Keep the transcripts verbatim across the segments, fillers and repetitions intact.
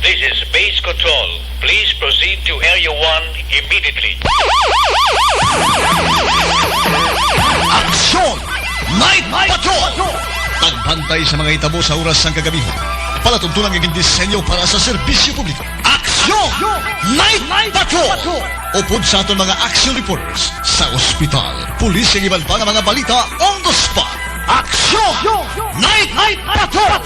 This is Base Control. Please proceed to Area one immediately. Aksyon! Night Patrol! Pagbantay sa mga hitabo sa oras sang kagabi. Palatuntunan nga gindisenyo para sa serbisyo publiko. Aksyon! Night Patrol! Upod sa aton mga action reporters sa ospital, pulis, kag iban pa nga mga balita on the spot. Aksyon! Night Patrol!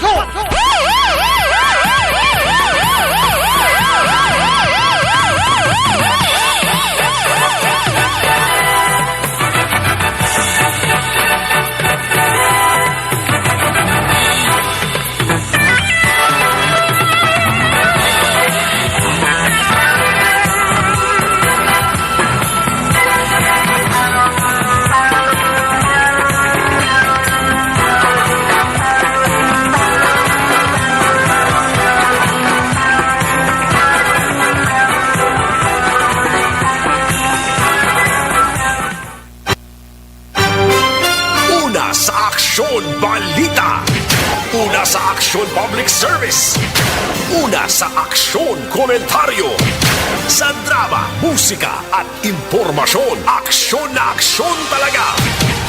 Una sa aksyon, balita. Una sa aksyon, public service. Una sa aksyon, komentaryo. Sa drama, musika, at impormasyon, aksyon na aksyon talaga.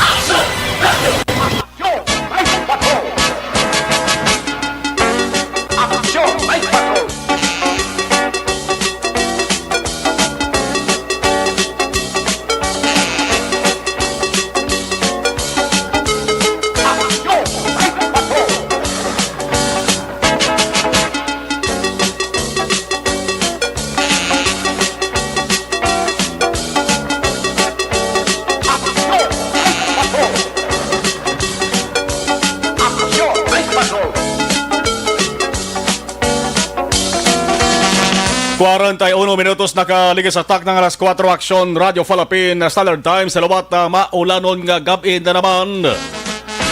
Aksyon! Aksyon! May patrol! Aksyon! May patrol! Kwarenta y uno minutos nakaligid sa takna nga alas kuwatro, Aksyon, Radyo Falapin, Standard Time sa liwat, ah, maulanon nga gab-i na naman.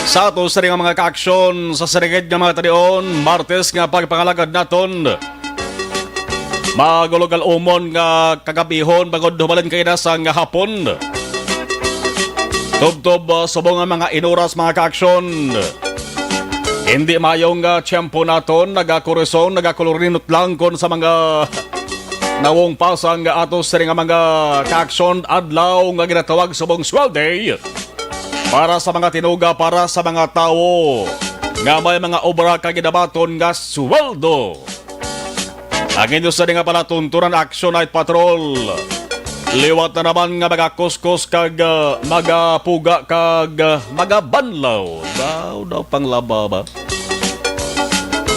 Sa ato sa nga mga kaaksyon sa sinigid nga mga talion, Martes nga pagpangalagad naton. Magulugal umon nga kagabihon, bangod hubalin kay na sang hapon. Tubtob, ah, subong nga mga inuras, mga kaaksyon. Hindi mayo nga tiyempo naton, nagakurison, nagakulurinot lang kon sa mga nawong pasang nga ato sini nga mga kaaksyon adlaw nga ginatawag subong Swell Day. Para sa mga tinuga, para sa mga tawo nga may mga obra kag ginabaton nga sweldo. Ang inyo sa nga palatuntunan, Action Night Patrol. Liwat na naman nga magakuskos kag, ah, magapuga kag, ah, magabanlaw. Daw, daw panglaba ba?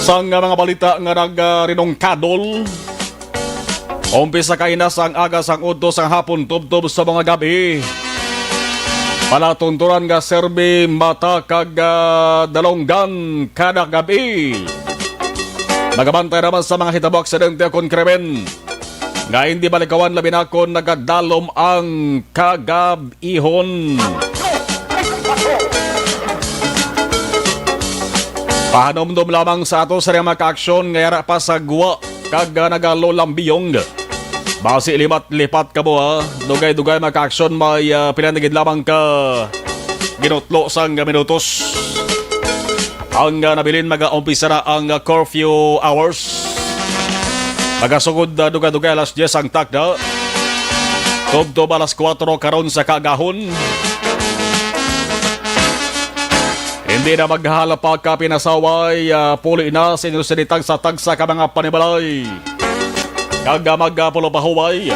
Sang, ah, mga balita nga nagarinungkadol, umpisa kaina sang aga, sang udto sang hapon, tubtob sa mga gabi. Palatunturan nga serbi mata kag, ah, dalunggan kada gabi. Magabantay naman sa mga hitabo, aksidente, kon krimen nga hindi malikawan, labi na kon nagadalom ang kagab-ihon. Pahanumdom lamang sa ato sa mga kaaksyon nga yara pa sa gwa kag, ah, nagalulambiyong. Basi lipat-lipat kamo, ha. Dugay-dugay, mga kaaksyon, may, ah, pila na gid lamang ka ginutlo sang minutos ang, ah, nabilin. Magaumpisa na ang, ah, curfew hours. Magasugod, ah, dugay-dugay alas diyes ang takna. Tubtob alas kuwatro karon sa kaagahon. Hindi na maghalap pa ka pinasaway, ah, puli na sa inyo sini tagsa-tagsa ka mga panimalay. Kag, ah, magapulupahuway.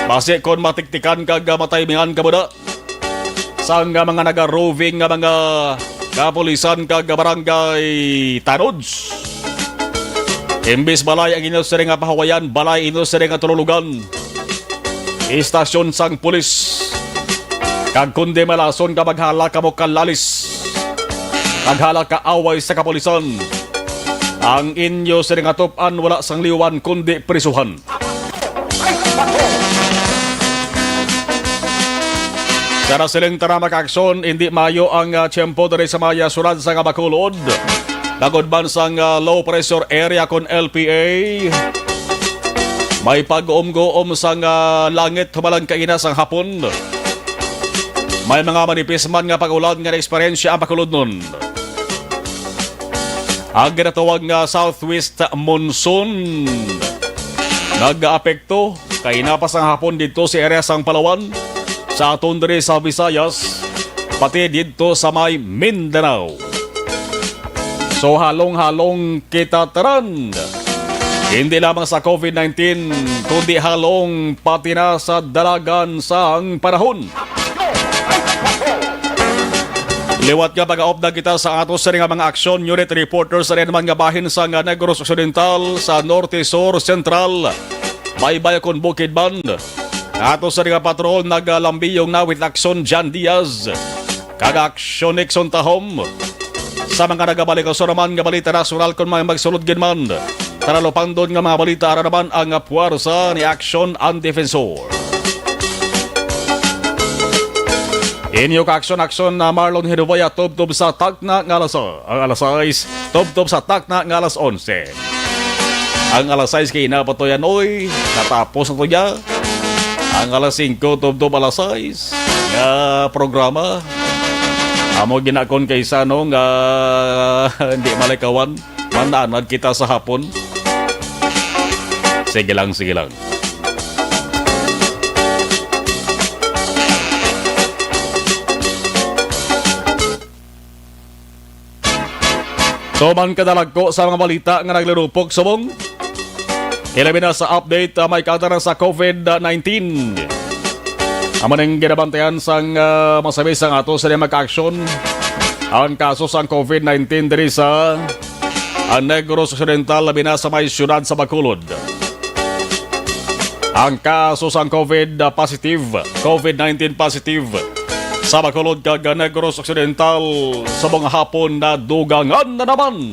Basi kon matiktikan kag, ah, mataymingan ka mo na. Sang, ah, mga naga-roving nga mga kapulisan kag barangay tanods. Imbis balay ang inyo sini nga pahuwayan, balay inyo sini nga tululugan. Istasyon sang pulis. Kag kundi malason ka, maghala kamo kalalis, maghala ka away sa kapulisan, ang inyo sini nga tup-an wala sang liwan kundi prisuhan. Sa nasiling tana, mga kaaksyon, hindi mayo ang, ah, tiyempo diri sa maya sulad sa nga Bacolod. Bangod man sang, ah, low pressure area kon L P A, may pag-uumguom sang, ah, langit humalang kaina sang hapon. May mga manipis man nga pag-ulan nga na-eksperyensya ang Bacolodnon. Ang ginatawag nga southwest monsoon nag-aapekto kay napas ang hapon dito sa area sang Palawan, sa aton diri sa Visayas, pati dito sa may Mindanao. So, halong-halong kita tanan. Hindi lamang sa covid nineteen, kundi halong pati na sa dalagan sang panahon. Liwat nga pag-aupdate kita sa ato sa nga mga aksyon, unit reporter sa naman nga bahin sa nga Negros Occidental, sa Norte, Sur, Central, Baybay kon Bukidnon. Ato sa nga patrol nagalambiyong na with action John Diaz kag aksyon Nixon Tahom. Sa mga nagabalik sa naman nga balita nasyonal, kung may magsulod gid man, taralupandon nga mga balita, ara naman ang puwersa ni Aksyon ang Defensor. Inyo ka aksyon, aksyon na Marlon Hinuwaya, tubtob sa takna nga alas, ang alas sais, tubtob sa takna nga alas onse. Ang alas sais kay inapatoyan, oy, natapos na to ya. Ang alas singko, tubtob alas sais, nga programa. Amo ginakon kay sa, no, nga hindi malikawan. Mananad kita sa hapon. Sige lang, sige lang. Tuman kadalagko sa mga balita nga naglalupok subong, ilabi na sa update, ah, may kautaran sa covid nineteen. Amo ning ginabantayan sang, ah, masabi sang ato sa mga aksyon ang kaso sang covid nineteen diri sa, ah, Negros Occidental, labi na sa may siyudad sa Bacolod. Ang kaso sang covid, ah, positive, covid nineteen positive sa Bacolod kag Negros Occidental sa mga hapon nadugangan na naman.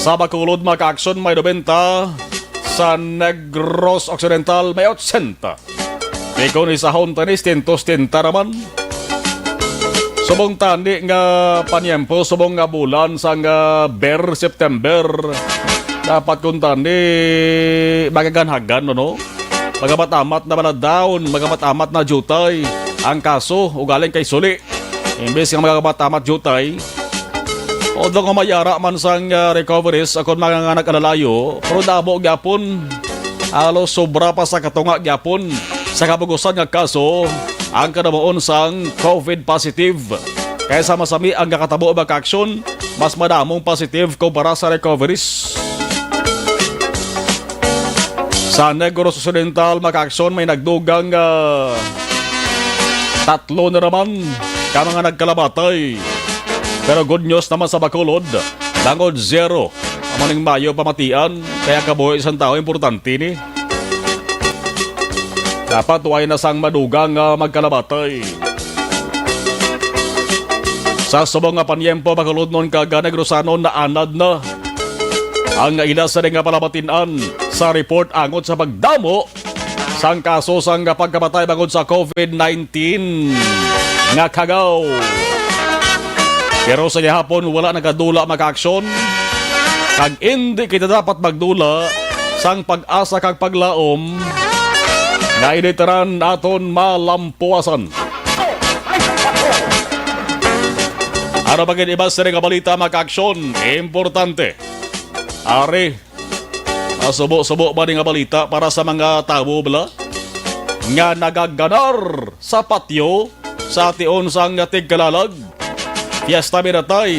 Sa Bacolod, mga kaaksyon, may nobenta, sa Negros Occidental may otsenta. May kunisahon tanis, tintos tinta naman. Subong tani nga panyempo, subong nga bulan sang, ah, Ber, September, dapat kun tani magaganhagan, no? Magamat-amat na bala daw, magamat-amat na diutay ang kaso, ugaling kay suli. Imbes nga magamat-amat diutay, although nga may ara man sang, ah, recoveries akon mga nga nag-alalayo, pero damo gyapon, halos sobra pa sa katunga gyapon sa kabugusan nga kaso ang kadamuon sang covid positive. Kaya sa masami ang nakatabo, mga kaaksyon, mas madamong positive kumpara sa recoveries. Sa Negros Occidental, mga kaaksyon, may nagdugang, ah, tatlo na naman ka mga nagkalamatay. Pero good news naman sa Bacolod, bangod zero. Amo ning mayo pamatian, kaya kabuhi sang tawo importante ni. Dapat way na sang madugang nga magkalamatay. Sa subong nga panyempo, Bacolodnon kag Negrosanon naanad na ang ila sa nga palabatinan sa report angot sa pagdamo sang kaso sang pagkamatay bangod sa covid nineteen nga kagaw. Pero sa gihapon, wala nagadula, mga kaaksyon, kag indi kita dapat magdula sang pag-asa kag paglaom nga ini tanan aton malampuasan. Ano pa gid iba sini nga balita, mga kaaksyon? Importante. Ari, masubo-subo ba ni nga balita para sa mga tawo bala nga nagaganar sa patio sa tion sang tigkalalag? Fiesta Minatay.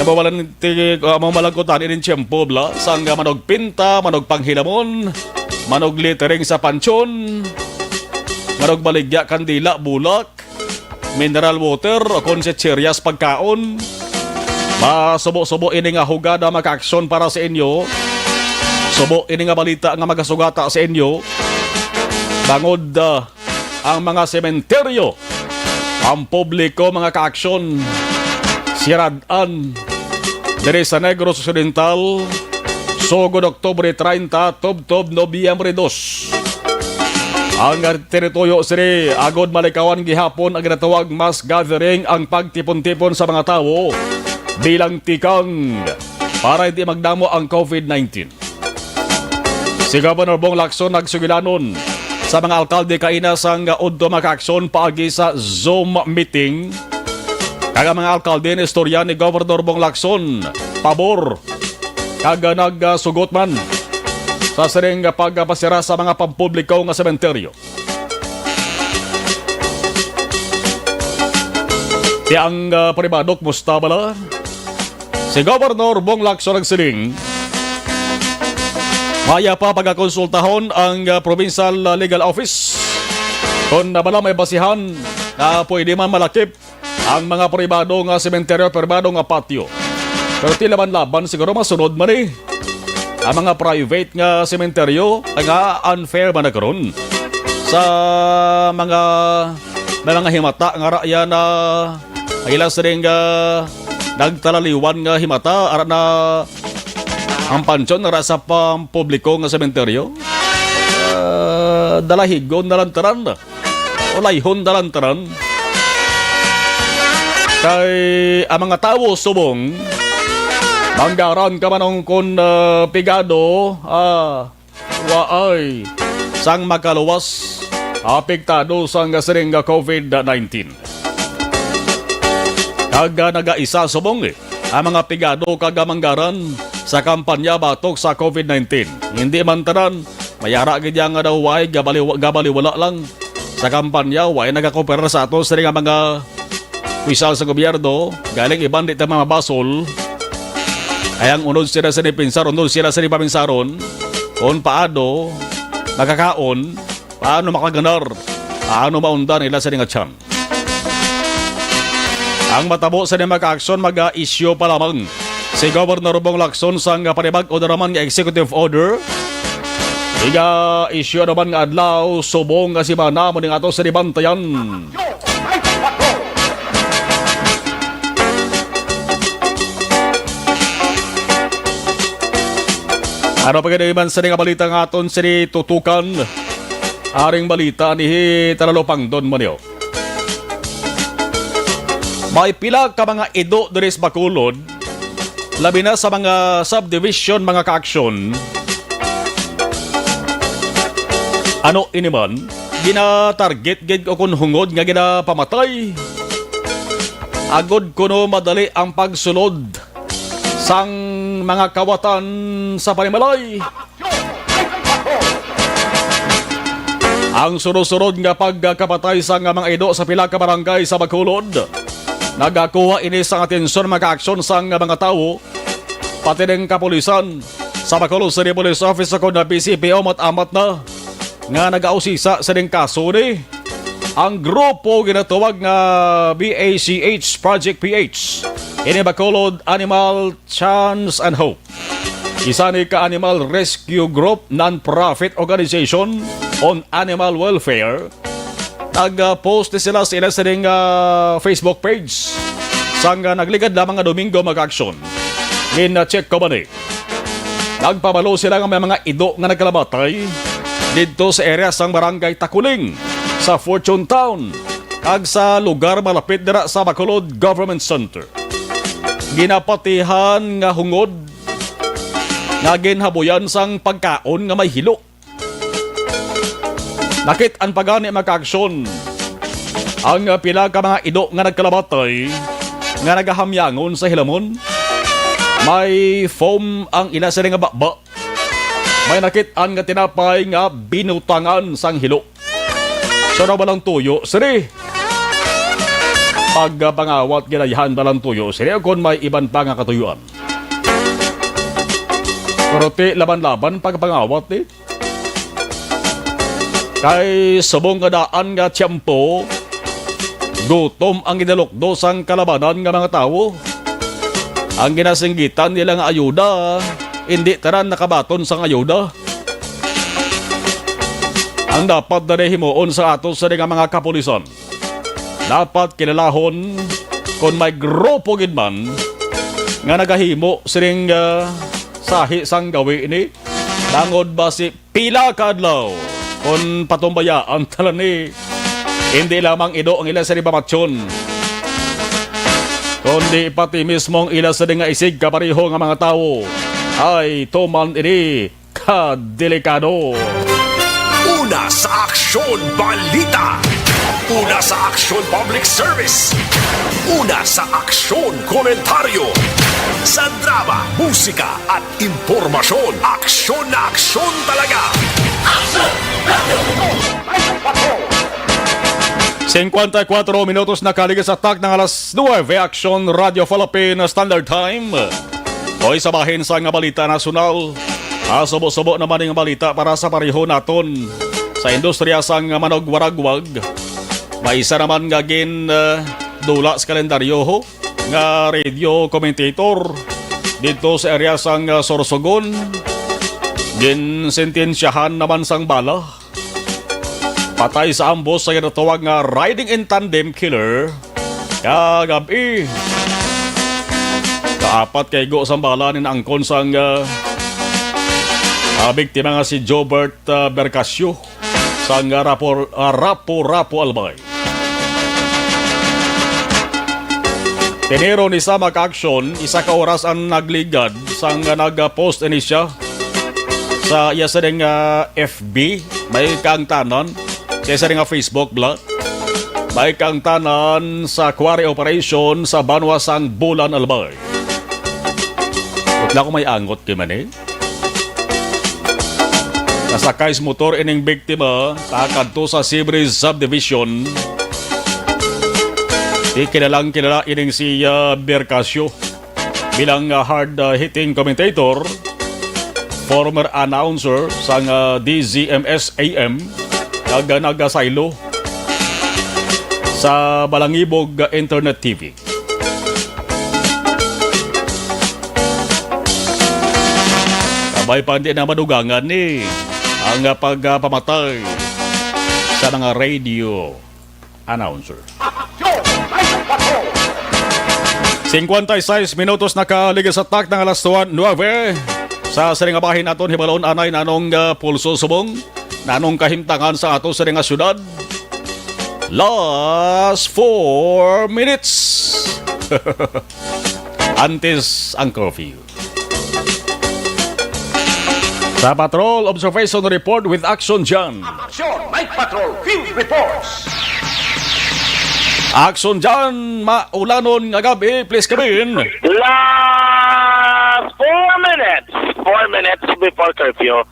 Amo malang ti-, amo malang kutan inin tiyempo bala sang manugpinta, manugpanghilamon, manuglittering sa pansyon, manugbaligya, kandila, bulak, mineral water, o kon chicheryas pagkaon. Masubo-subo ini nga hugada, mga kaaksyon, para sa inyo. Subo ini nga balita nga magasugata sa inyo. Bangod, ah, ang mga sementeryo, ang publiko, mga kaaksyon, sirad-an diri sa Negros Occidental, sugod Oktubre treinta, tubtob Nobyembre dos. Ang teritoryo sini agod malikawan gihapon ang ginatawag mass gathering, ang pagtipon-tipon sa mga tawo bilang tikang para hindi magdamo ang covid nineteen. Si Governor Bong Lacson nagsugilanon sa mga alkalde kaina sang udto, mga kaaksyon, paagi sa Zoom meeting Kag ang mga alkalde ni istorya ni Gobernador Bong Lacson pabor kag nagsugot man sa sining pagpasira sa mga pampubliko nga sementeryo. Ti ang, ah, pribado, kumusta bala? Si Gobernador Bong Lacson nagsiling, maya pa pagakonsultahon ang, ah, Provincial, ah, Legal Office kon na bala may basihan na pwede man malakip ang mga pribado nga sementeryo, pribado nga patio. Pero ti laban-laban siguro masunod man eh. Ang mga private nga sementeryo, nga unfair man na karon sa mga, may mga himata nga ra yan na ila sining, ah, nagtalaliwan nga himata, ara na ang pansyon, ara sa pampubliko nga sementeryo. Ah, dalahigon na lang tanan. Ulayhon na lang tanan. Kay ang mga tawo subong, manggaran ka man kon, ah, pigado, ah, waay sang makaluwas apektado sang sining nga covid nineteen. Kag, ah, nagaisa subong, eh, ang mga pigado kag manggaran sa kampanya batok sa covid nineteen. Hindi man tanan, may ara gid yang daw way gabaliw-, gabaliwala lang sa kampanya, way nagakooperar sa ato sini nga mga opisyal sa gobyerno, galing iban di ta mamabasol. Ay ang unod sila sa pinsar, unod sila sa paminsaron, kung paano makakaon, paano makaganar, paano maunda nila sa nga tiyan. Ang matabo sa mga aksyon, mag-issue pa lamang si Governor Bong Lacson sang panibag-o na naman nga executive order. Iga-issue naman nga adlaw, subong nga semana, mo ning ato sa dibantayan. Ano pa gani man sa nga balita nga aton sini tutukan? Aring balita ni Talalopangdon mo niyo. May pila ka mga ido diri sa Bacolod, labi na sa mga subdivision, mga kaaksyon. Ano ini man, ginatarget gid o kun hungod nga ginapamatay agod kuno madali ang pagsulod sang mga kawatan sa panimalay. Ang sunod-sunod nga pagkapatay sang mga ido sa pila ka barangay sa Bacolod, nagakuha ini sang atensyon, mga aksyon sang mga tawo, pati ning kapulisan sa Bacolod City Police Office o kon na B C P O, amat-amat na nga nagausisa sa ning kaso ni ang grupo ginatawag nga B A C H Project P H, ini Bacolod Animal Chance and Hope. Isa ni ka animal rescue group, non-profit organization on animal welfare. Nag-post ni sila sa ila sining, ah, Facebook page sang, ah, nagligad lamang nga Domingo, mga kaaksyon. Gin-check ko man eh. Nagpabalo sila nga may mga ido nga nagkalamatay didto sa area sang Barangay Takuling, sa Fortune Town, kag sa lugar malapit dira sa Bacolod Government Center. Ginapatihan nga hungod nga ginhabuyan sang pagkaon nga may hilo. Nakit-an pa gani, mga kaaksyon, ang pila ka mga ido nga nagkalamatay nga nagahamyangon sa hilamon. May foam ang ila sini nga baba. May nakit-an nga tinapay nga binutangan sang hilo. So, na walang tuyo, siri. Pagpangawat, ginayhan walang tuyo, siri, kung may iban pa nga katuyuan. Pero ti laban-laban pagpangawat, eh. Kay subong nga daan nga tiyempo, gutom ang ginalukdo sang kalabanan nga mga tawo. Ang ginasinggitan nila nga ayuda, hindi tanan nakabaton sang ayuda. Ang dapat na himuon sa ato sa nga mga kapulisan, dapat kilalahon kon may grupo gid man nga nagahimo sining, ah, sahi sang gawi ni, bangod ba si pila ka adlaw kon patumbayaan talan ni, hindi lamang ido ang ila sa pamatyon, kundi pati mismo ang ila sa nga isig kapareho nga mga tawo ay tuman ini kadelikado. Una sa Aksyon Balita. Una sa aksyon, public service. Una sa aksyon, komentaryo. Sa drama, musika, at impormasyon. Aksyon na aksyon talaga. Singkwenta y kuwatro minutos na kaligid sa tak ng alas nuebe, Aksyon Radio Philippine Standard Time. Hoy, sa bahin sang balita nasyonal, ah, subo-subo naman ang balita para sa pareho naton sa industriya sang manugwaragwag. May isa naman nga gin, ah, dula sa kalendaryo ho, nga radio commentator dito sa area sang, ah, Sorsogon. Ginsentensyahan naman sang bala. Patay sa ambos sa ginatawag nga riding in tandem killer kagab-i. Kaapat ka igo sang bala ni naangkon sang, ah, ah, biktima nga si Jobert, ah, Bercasio sang, ah, Rapo, ah, Rapo-Rapo, Albay. Tiniro ni Samak Action, isa ka oras ang nagligad sang nag-post ini siya sa iya sining, ah, F B, may kaangtanan sa iya sining, ah, Facebook, bala. May kaangtanan sa quarry operation sa banwa sang Bulan, Albay. Wala ko may angot kay man eh. Nasakay sa motor ining biktima, pakadto sa Sibri Subdivision. Di kilalang kilala ining si, ah, Bercasio bilang, ah, hard, ah, hitting commentator, former announcer sang, ah, D Z M S A M, kag, ah, nagasaylo sa Balangibog, ah, Internet T V. Kabay pa, hindi na madugangan ni ang, ah, pagpamatay sa mga radio announcer. Cincuenta y seis minutos na kaligid sa tak ng alas nuebe. Sa sining nga bahin naton, hibalon anay nanong, ah, pulso subong, nanong kahimtangan sa ato sining nga syudad. Last four minutes. Antes ang curfew. Sa Patrol Observation Report with Action John. Action, Night Patrol Field Reports. Action John, maulanon nga gabi, please come in. Last four minutes. Four minutes before curfew.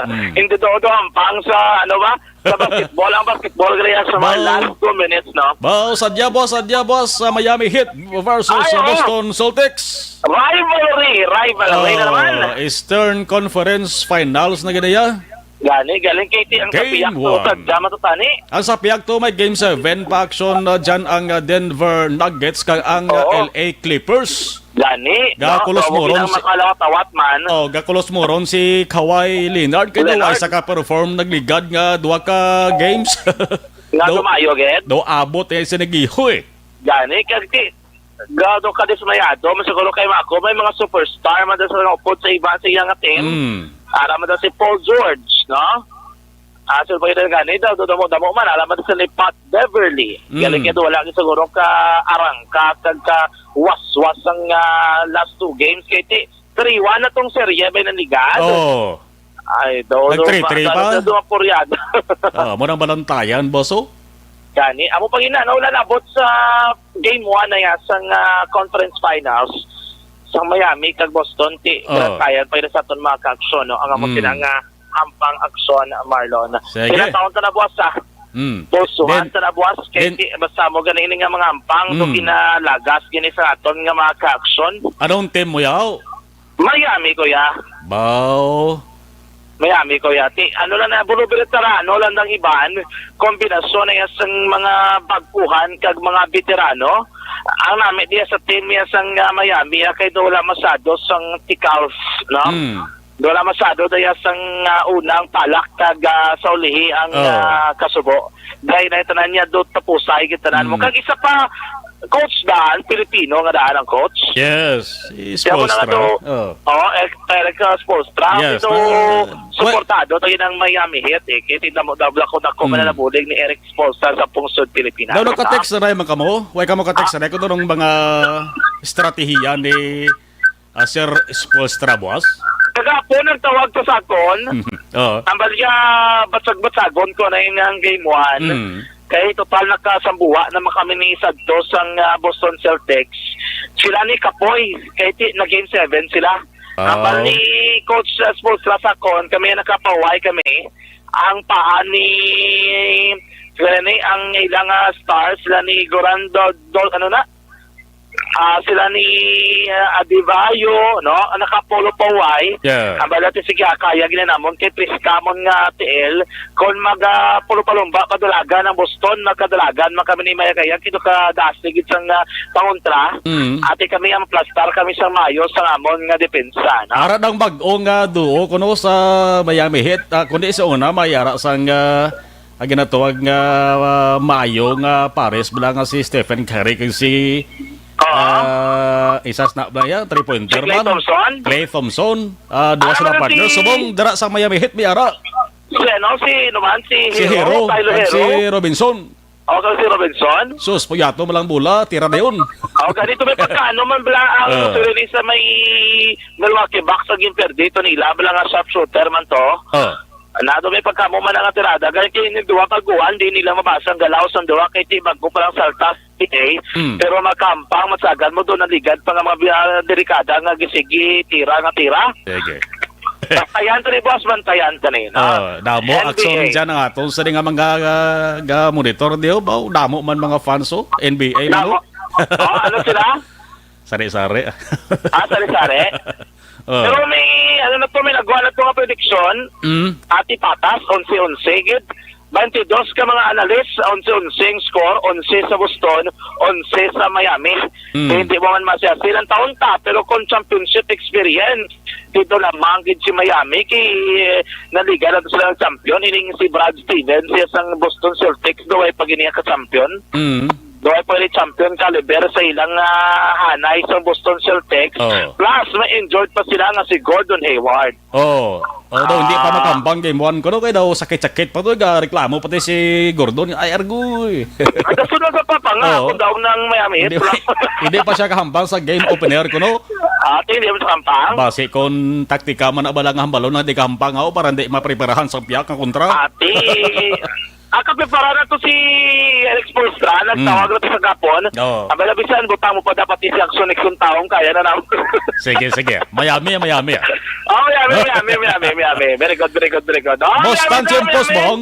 Hmm. Hindi do, do hampang sa, ano ba? Sa basketball, ang basketball, kaya sa mga Ba- last two minutes, no? Ba, sadya, boss, sadya, boss, sa Miami Heat versus Ay, sa oo. Boston Celtics. Rivalry, rivalry na naman. Oh, Eastern Conference Finals na gid iya. Gani, galing kay ti ang Game sapiyak to, one. Sadya matutani. Ang sapiyak to, may game seven pa action, uh, dyan ang, uh, Denver Nuggets kag ang, uh, Oo. L A Clippers. Gani, no? Gakulos So, mo ron ang si makalawat-awat man. Oh, gakulos mo ron si Kawhi Leonard kay daw Leonard. Isa ka perform nagligad nga duha ka games. Nga Daw, dumayo, gid? Daw abot eh, sinigiho eh. Gani, kag ti, gado ka dismayado, man siguro kay Mako, may mga superstar man daw sa mga upod sa iba sa iyang team. Mm. Ara man daw si Paul George, no? Ah, so, pag gani daw, damo-damo man, alam mo si Pat Beverly. Mm. Galing kaya wala ka siguro ka arangka, kag ka waswas ang, ah, last two games. Kaya ti, three one na tong serye, bay, nanigan. Oh. Ay, daw, Nag three three pa? Daw, daw, puryada. Ah, mo nang balantayan, boss, oh? Gani, amo pa gina, no, wala nabot sa game one na yan, sa, ah, conference finals sa Miami kag Boston, ti, Oh. Kaya pa yun sa aton mga ka-aksyon, no? Ang amo Mm. tinang, ah, hampang aksyon, Marlon. Sige. Pinataon ta na buwas, ah. Mm. Pusuhan Then, ta na buwas, kay then ti-, basta mo ganin nga mga hampang, do Mm. kinalagas gini sa aton nga mga ka-aksyon. Anong team mo, yaw? Miami, kuya. Baw. Miami, kuya. Ti, ano lang na, Bulu Veterano lang ng iban, kombinasyon na yan sang mga baguhan kag mga veterano. Ang nami diya sa team niya sang, ah, Miami, ah, kay do wala masyado sang tikals, no? Mm. Do wala masyado daya sang, ah, unang palak kag, ah, sa ulihi ang, Oh. ah, kasubo. Dahil na tanan niya do tapusay gid tanan mo. Mm. Kag isa pa, coach daan, Pilipino nga daan ang coach. Yes, si Siya mo na nga Spoelstra. do, Oh. oh, Eric, Eric, ah, Spoelstra. Yes, Ito, uh, suportado tayo ng Miami Heat, eh. Kaya tingnan mo, double ako na ko Mm. mananabulig ni Eric Spoelstra sa pungsod Pilipinas. Daw nakatext na rin man kamo? Way kamo ka-text Ah. na rin kung anong mga estratehiya ni, ah, Sir Spoelstra, boss? Kagapon ang tawag ko sa akon. Oo. Tambal niya, batsag-batsagon ko na yun ang game one. Mm. Kay total nakasambuwa naman kami ni Santos sang, ah, Boston Celtics. Sila ni Kapoy, kay ti, na game seven sila. Ang bal ni Coach, ah, Spolstra sa kon, kami ang nakapaway kami. Ang paa ni, sila ni, ang ilang, ah, stars, sila ni Goran Dol-, Dol-, ano na? Ah, sila ni, ah, Adebayo, no? Ang nakapolo paway. Yeah. Ang bal ti sige, kaya gina namon kay priskamon nga T L. Kon mag, ah, pulo palumba, padalagan ang Boston, magkadalagan man kami ni Maya Kayang, kito ka dasig gid sang, ah, pangontra. Mm. Ati kami ang plastar kami sa mayo sa amon nga depensa, no? Ara dang bag-o nga duo kuno sa Miami Heat, ah, kundi sa una may ara sang, ah, ang ginatawag nga, ah, mayo nga pares bala nga si Stephen Curry kag si, Oo. ah, isas na ba yan? Three-pointer Si Klay man. Thompson? Klay Thompson. Ah, duha Ah, sila ano partner. si Subong dira sa Miami Heat, may ara. Si ano, si, ano man, si Si Herro, Herro, Tyler kag si Herro. Robinson. O, kag si Robinson. Sus, puyato mo lang bola, tira na yun. O, ganito may pagkano man bala ang Ah. Sudanese sa may Milwaukee Bucks ang ginperdi ito nila, bala nga sharpshooter man to. Ah. Nado may pagkamo man ang tirada. Kaya kay ining duha ka guwan, di nila mabasa ang galaw sang duha kay ti bago pa lang salta sa N B A. Mm. Pero makampang, masagan mo doon ang ligad pa nga mga bi-, ah, delikada nga gisigi, tira nga tira. Sige. Bantayan to ni boss, bantayan to ni, no? Oh, damo N B A. Action dyan ang aton sa nga mga, ah, ga monitor diyo ba? Damo man mga fans, oh, N B A man, Damo. oh. Oh, ano sila? Sari-sari. Ah, sari-sari? Oh. Pero may, ano na to, may nagawa na to nga prediction. Mm. Ati patas, onse onse, gid. Twenty-dos ka mga analyst, onse onse ang score, onse sa Boston, onse sa Miami. Mm. Kaya hindi mo man masiyasin ang taon ta, pero kung championship experience, dito lamang gid si Miami, kay naliga na to sila ng champion, ining si Brad Stevens, siya sang Boston Celtics, daw ay pag ka champion. Mm. Daw ay pwede champion caliber sa ilang, ah, hanay sa Boston Celtics. Oh. Plus, may injured pa sila nga si Gordon Hayward. Oh. Although hindi pa Ah. makambang game one kuno kay daw sakit-sakit pa to, ga reklamo pati si Gordon. Ay, argoy. Ang kasunod sa papa nga, Oo. ako daw ng Miami Heat, Hindi, wala. hindi pa siya kahambang sa game opener kuno. Ate, hindi mo sa kampang? Basi kung taktika man na bala nga hambalon na di kahambang ako para hindi mapreparahan sa piyak nga kontra. Ate, ah, kaprepara na to si Alex Polstra, nagtawag Mm. na to sa kapon. Oo. Ang bala bisan, butang mo pa dapat si Jackson Nixon taong kaya na naman. Sige, sige. Miami, Miami, ah. Oh, Miami, Miami, Miami, Miami. Very good, very good, very good. Oh, Boss Miami, Tan Miami, Tiempos, Miami. Bong?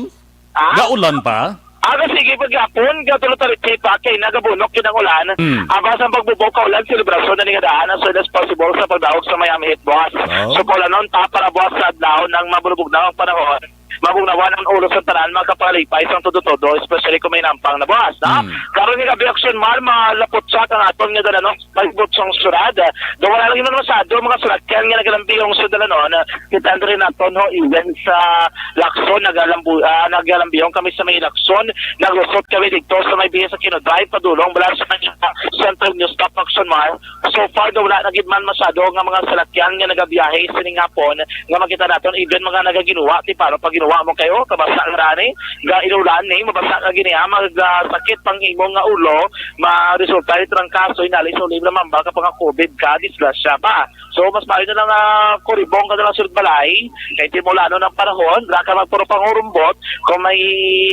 Ah? Gaulan pa? Aga, sige, paghapon, gatulo tarik pa, kay nagabunok yun ang ulan. Hmm. Aba, sa pagbubo ka ulan, selebrasyon na ningadaan as soon as possible sa pagdaog sa Miami Heat, boss. Oh. So, kaulanon ta para buwas sa adlaw ng mabulubog na ang panahon. Mabugnawan ang ulo sa tanan, makapalipay sang todo-todo, especially kung may nampang na buwas, no? Hmm. Karon nga gabi, Action Mar, malapot siya kang aton nga dalanon. Palibot sang syudad. Do wala lagi man masyado mga salakyan nga nagalambiyong sa dalanon. Kita rin naton ho, even sa Lacson, nagalambu-, ah, nagalambiyong kami sa may Lacson. Naglusot kami dito sa may biya sa Kino Drive, padulong mula sa kanya Central News Stop Action Mar. So far, do wala na gid man masyado nga mga salakyan nga nagabiyahe sining hapon nga makita naton, even mga nagaginuwa, ti paano pag ginuwa mo kayo, kabasa nga rani, ga inulan ni, mabasa ka gini, ah, mag, ah, sakit pang imong nga ulo, ma-resulta ni trangkaso, inali sa ulim na mamba ka pa nga COVID ka, disgrasya pa. So, mas maayo na lang, ah, kuribong ka na lang sulod balay, kay di mo lano ng panahon, ra ka magpuro pangurumbot, kung may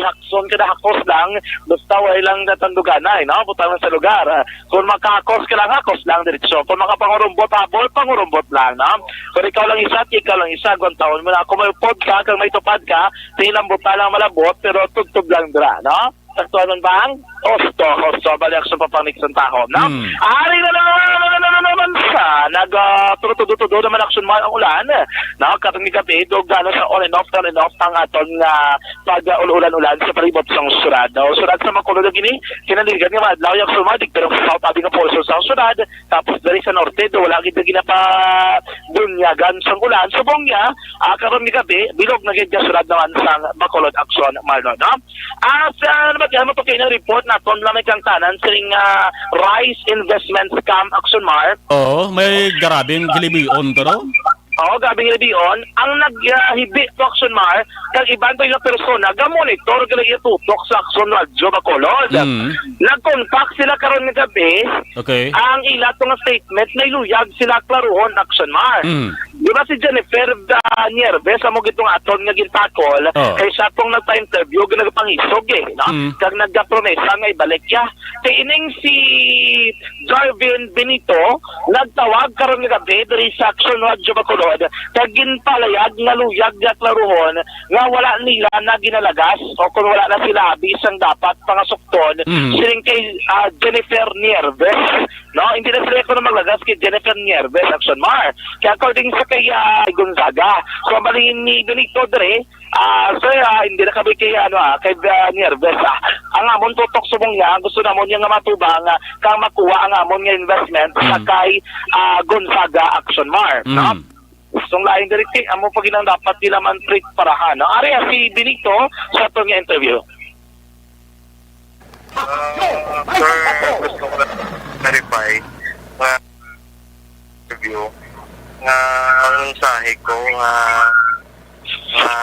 hakson ka na hakos lang, basta way lang natanduganay, no? Butang lang sa lugar. Ah, kung makahakos ka lang, hakos lang diretso. Kung makapangurumbot, habol, pangurumbot lang, no? Kung ikaw lang isa, ikaw lang isa, gwantahon mo na. Kung may upod ka, kung may tupad ka, tinilambot na lang malabot, pero tubtob lang dira, no? Saktuhan man bang? Husto, husto. Bali, action pa pang next ang taho, no? Hmm. Ari na naman, na naman, na naman sa nag, ah, tudo-tudo naman action mo ang ulan, no? Katong ni gabi, dog, ano, sa on and off, on and off, ang aton nga pag, ah, ul-ulan-ulan sa palibot sang syudad, no? Syudad sa Makulod, gini, kinaligan nga madlaw yung sumadig, pero sa south, abi nga portion sa syudad, tapos dali sa norte, do, wala gid na ginapa dunyagan sang ulan. Subong niya, ah, karon ni gabi, bilog na gid nga syudad naman sang Bacolod, action, Marlon, no? Ah, sa, ano ba, ano pa kayo ng report naton lang may kangtanan sining, ah, Rice Investment Scam, action, Mar? Oo, may grabing gilibion to, no? Oo, grabing gilibion. Ang nag, ah, hibi to, action, Mar, kag iban pa yung persona, ga-monitor, ga nagtutok sa Action Radyo Bacolod. Mm. Nag-contact sila karon nga gabi. Okay. Ang ila to nga statement, nailuyag sila klaruhon, action, Mar. Mm. Di ba si Jennifer, ah, Nieves, amo gid tong aton nga gintakol, Oh. kay siya tong nagpa-interview, nagpangisog eh, no? Mm. Kag nagkapromesa nga ibalik siya. Kay ining si Jarvin Benito, nagtawag karon nga gabi diri sa Action Radio Bacolod, kag ginpalayag nga luyag nga klaruhon nga wala nila na ginalagas o kung wala na sila abi sang dapat pangasukton Mm. sining kay, ah, Jennifer Nieves. No, hindi na sila kuno maglagas kay Jennifer Nieves, Action Mar. Kaya according sa kay, ah, Gonzaga, so ang balhin ni Benito dre, ah, sir, ah, hindi na kami kay, ano, ah, kay, ah, Nieves, ah. Ang amon tutok subong niya, ang gusto namon niya nga matubang, ah, kang makuha ang amon nga investment sa Mm. kay, ah, Gonzaga, Action Mar, no? Mm. Song lain diri, ti, amo pa ginang dapat nila man treat parahan, no? Ari, ah, si Benito sa aton nga interview. Ah, sir, gusto ko lang clarify nga interview nga ang mensahe ko nga, nga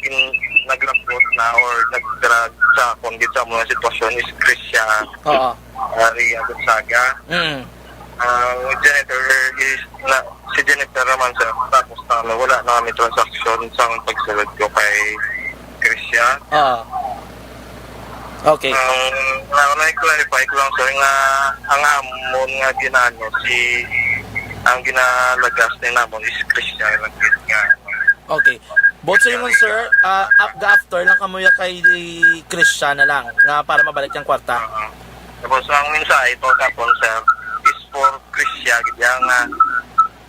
gin-, naglabot na or nagdrag sa akon gid sa mga sitwasyon is Krisya. Oo. Maria Gonzaga. Mm. Ang Jennifer is na, si Jennifer naman, sir, tapos na, ano, wala na kami transaksyon sang pagsulod ko kay Krisya. Oo. Okay. Ang, na, na-clarify ko lang, sir, nga ang amon nga ginano, si, ang ginalagas ni namon is Krisya, lang gid nga. Okay. Both sa ingon, sir, ah, ap-, ga-after lang kamo ya kay Krisya na lang nga para mabalik ang kwarta. Oo. Tapos ang mensahe to kapon, sir, is for Krisya gid ya nga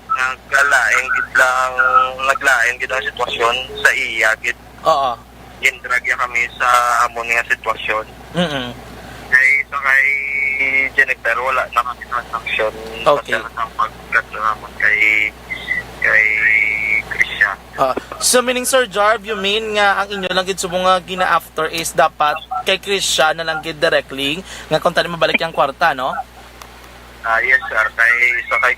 naglain gid lang, naglain gid ang sitwasyon sa iya gid. Oo. Gindrag ya kami sa amon nga sitwasyon. Mm-mm. Kay sa kay Jennifer, wala na kami transaksyon Okay. Sa pagkadto namon kay, kay Krisya. Ah, so meaning, Sir Jarv, you mean nga ang inyo lang gid subong nga gina-after is dapat kay Krisya na lang gid directly nga kung tani mabalik ang kwarta, no? Ah, yes, sir. Kay sa kay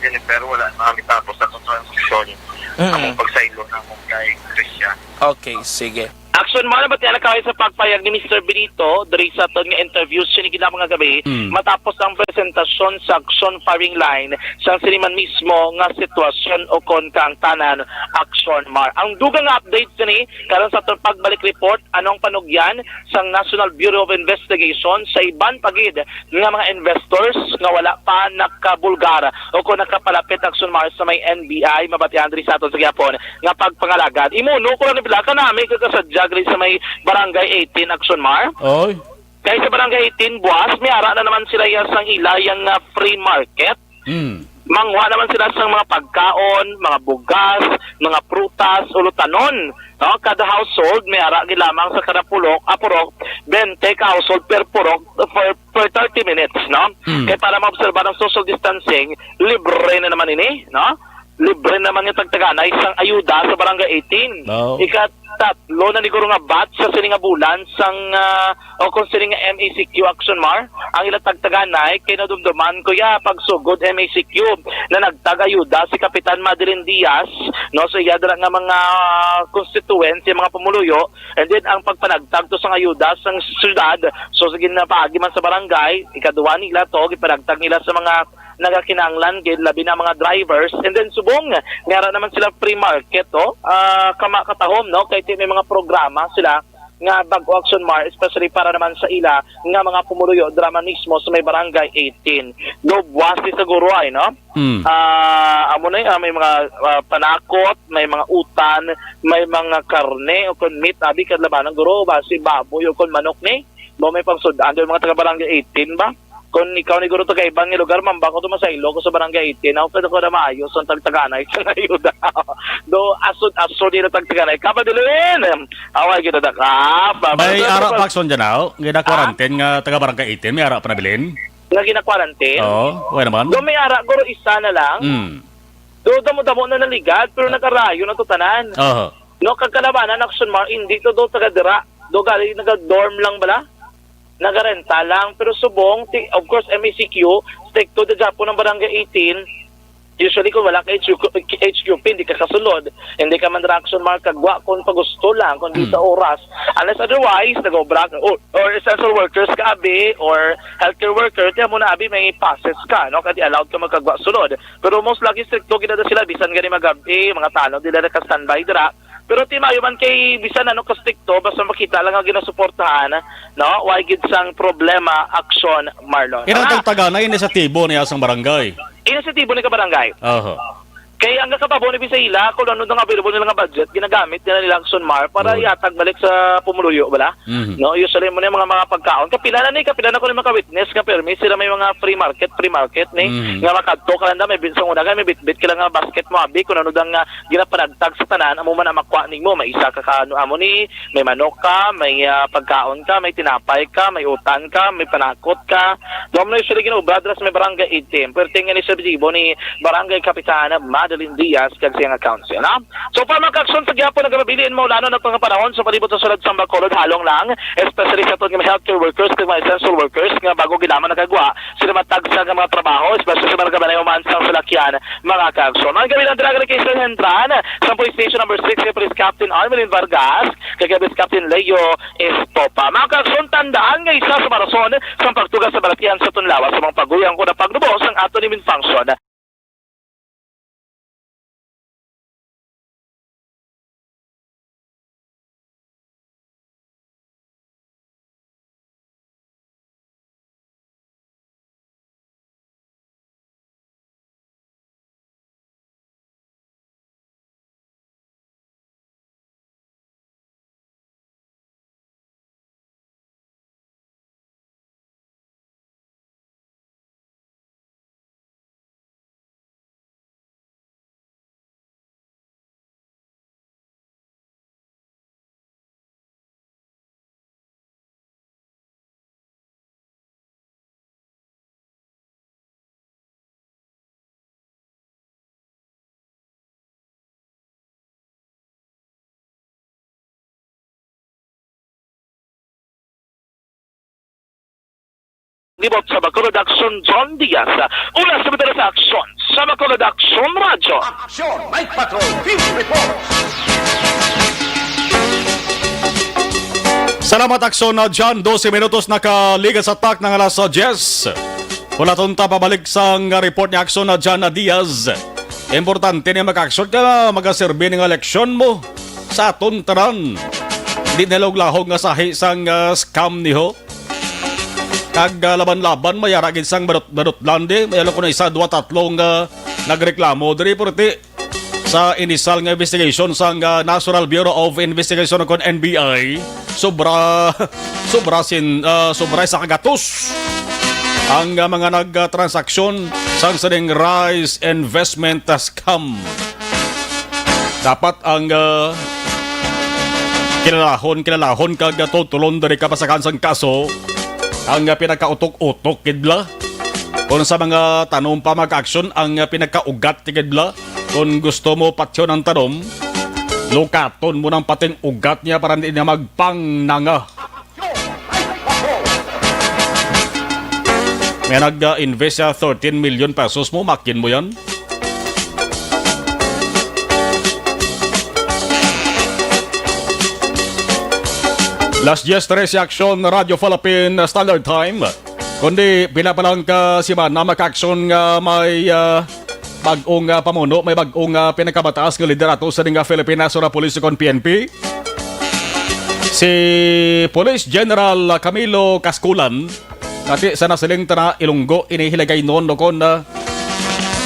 Jennifer, wala na kami tapos sa transaksyon. Mm. Among pagsaylo namon kay Krisya. Okay, sige. Action Mar, nabatian na kami sa pagpayag ni Mister Benito diri sa aton nga interview sini gid mga gabi Mm. matapos ang presentasyon sa Action Firing Line sang sini man mismo nga sitwasyon o kon kaangtanan. Action Mar. Ang dugang nga update sini karon sa aton pagbalik report, ano ang panugyan sang National Bureau of Investigation sa iban pa gid nga mga investors nga wala pa nakabulgar o kung nakapalapit, Action Mar, sa may N B I, mabatian diri sa aton sa gihapon nga pagpangalagad. Imuno ko lang ni pila ka nami kakasadya diri sa may Barangay eighteen, Action Mar. Oy. Kay sa Barangay eighteen, buwas, may ara na naman sila ya sang ila yang, ah, free market. Mm. Manguha naman sila sang mga pagkaon, mga bugas, mga prutas, ulutanon. No? Kada household, may ara gid lamang sa kada pulok, ah, purok, bente ka household per purok for, for thirty minutes, no? Mm. Kay para maobserbar ang social distancing, libre na naman ini, no? Libre naman nga tagtaganay sang ayuda sa Barangay eighteen. Oo. Ikatatlo na ni guro nga batch sa sini nga bulan sang, ah, o kung sini nga M A C Q, Action Mar, ang ila tagtaganay kay nadumduman ko ya pagsugod M A C Q na nagtag-ayuda si Kapitan Madeline Diaz, no, sa iya dira nga mga constituents, mga pumuluyo, and then ang pagpanagtag to sang ayuda sang syudad, so sige na paagi man sa barangay, ikaduha nila to, gipanagtag nila sa mga nagakinahanglan gid, labi na mga drivers, and then subong may ara naman sila free market, to, ah, kama katahom, no, kay ti-, may mga programa sila nga bag-o, Action Mar, especially para naman sa ila nga mga pumuluyo drama mismo sa may Barangay eighteen. Do buwas ni siguro ay, no? Hmm. Ah, amo na yun, ah, may mga, ah, panakot, may mga utan, may mga karne o kon meat, abi, kadlabanan guro, basi baboy o kon manok ni. Mo may pangsud-an do mga taga Barangay eighteen ba? Kung ikaw ni guro taga iban nga lugar, mamba ko to masaylo ko sa Barangay eighteen. Ako pwede ko na maayo sa tagtaganay sa ayuda. Do asod-asod nila tagtaganay. Kapadulin! Away kita da ka. May ara pa, Action, dyan, aw. Nga na-quarantine nga taga Barangay eighteen, may ara pa nabilin? Nga gina-quarantine? Oo, wala naman. Do may ara, guro, isa na lang. Hmm. Do damo-damo na naligad, pero nagkarayo na to tanan. Oho. No, kagkalabanan, Action Mar, hindi to do taga dira. Do gali naga-dorm lang bala. Nagarenta lang, pero subong, ti-, of course, M A C Q, stricto da Japon ang Barangay eighteen. Usually, kung wala ka H Q, H Q P, hindi ka kasulod, hindi ka man action mark kagwa kung pagusto lang, kung di Hmm. sa oras. Unless otherwise, nag-obra ka, or, or essential workers ka, abi, or healthcare worker, tiyan mo na, abi, may passes ka, no? Kadi allowed ka magkagwa sulod. Pero most likely, stricto gid na sila, bisan gani magabi, mga tanod, dila na ka standby dira. Pero ti maayo man kay bisan ano ka stricto, basta makita lang nga ginasuportahan, no? Way gid sang problema, action, Marlon. Ira Tama? Tong tagana, inisyatibo niya sang barangay. Inisyatibo ni ka barangay. Aha. Kay ang kakababo ni Bisayla, kung ano nga available nila nga budget, ginagamit nila nila action mar para Good. Ihatag balik sa pumuluyo, bala? Mhm. No, usually mo na yung mga, mga pagkaon. Kapila na ni, kapila na ko ni maka-witness nga permi sila may mga free market, free market ni, Mhm. nga makadto ka lang na, may bit-, sa una nga, may bitbit ka lang nga basket mo, abi, kung ano dang, ah, ginapanagtag sa tanan, amo man ang makuha nimo, may isa ka, ka ano, amo ni, may manok ka, may, ah, pagkaon ka, may tinapay ka, may utan ka, may panakot ka. Doon mo na usually ginaubra dira sa may barangay eighteen. Pero tingnan ni Sir Bibo ni Barangay Kapitan Madeline Diaz kag siyang council, ha? So, para makaaksyon sa gihapon, nagabilin mo, lalo na pang panahon sa palibot sa sulod sa Bacolod, halong lang, especially sa aton nga mga healthcare workers, kag mga essential workers, nga bago gid lamang nakagwa, sila matagsa nga mga trabaho, especially sa mga nagabanayo man sa salakyan, mga kaaksyon. Ang gabi lang dira kay Sir Hendran, sa Police Station number six, kay Police Captain Armelin Vargas, kay Police Captain Leo Estopa. Mga kaaksyon, tandaan nga isa sa mga rason sa pagtugas sa balatian sa aton lawas sa mga paguyang ko na paglubos ang ato ni function. Libot sa Bacolod Action, John Diaz. Una sa bitara sa aksyon sa Bacolod Action Radyo. Aksyon, Night Patrol, Field Report. Salamat, Aksyon na John. Dose minutos nakaligas sa tak ng alas diyes. Wala tonta pabalik sang report ni Aksyon na John na Diaz. Importante ni mag-aksyon ka, magaserbi ni nga leksyon mo sa aton tanan. Di na lahog-lahog nga sahi sang, ah, scam niho. Kag, ah, laban-laban, may ara gid sang barot-, barot lang di. May alam ko na isa, dua, tatlo nga nagreklamo diri, pero ti, sa inisal nga investigation sang, ah, National Bureau of Investigation kon N B I, sobra, sobra sin, ah, sobra sa kagatos ang, ah, mga nagtransaksyon sang sining rice investment, ah, scam. Dapat ang, ah, kilalahon, kilalahon kag, ah, tutulon diri kapasakan sang kaso ang, ah, pinakautok-utok gid la. Kung sa mga tanom pa mag-aksyon ang, ah, pinakaugat gid la. Kung gusto mo patyon ang tanom, lukaton mo ng pating ugat niya para hindi na magpangnanga. May nag-invest sa thirteen million pesos mo, makin mo yan. Las diyes trese, Aksyon, Radyo Philippine Standard Time. Kundi pila pa lang ka simana, makaaksyon nga may, ah, bag-ong, ah, pamuno, may bag-ong, ah, pinakabataas nga liderato sa ning, ah, Philippine National Police kon P N P. Si Police General Camilo Casculan, kati sa nasiling ta na Ilonggo, ini Hiligaynon, no, kon, ah,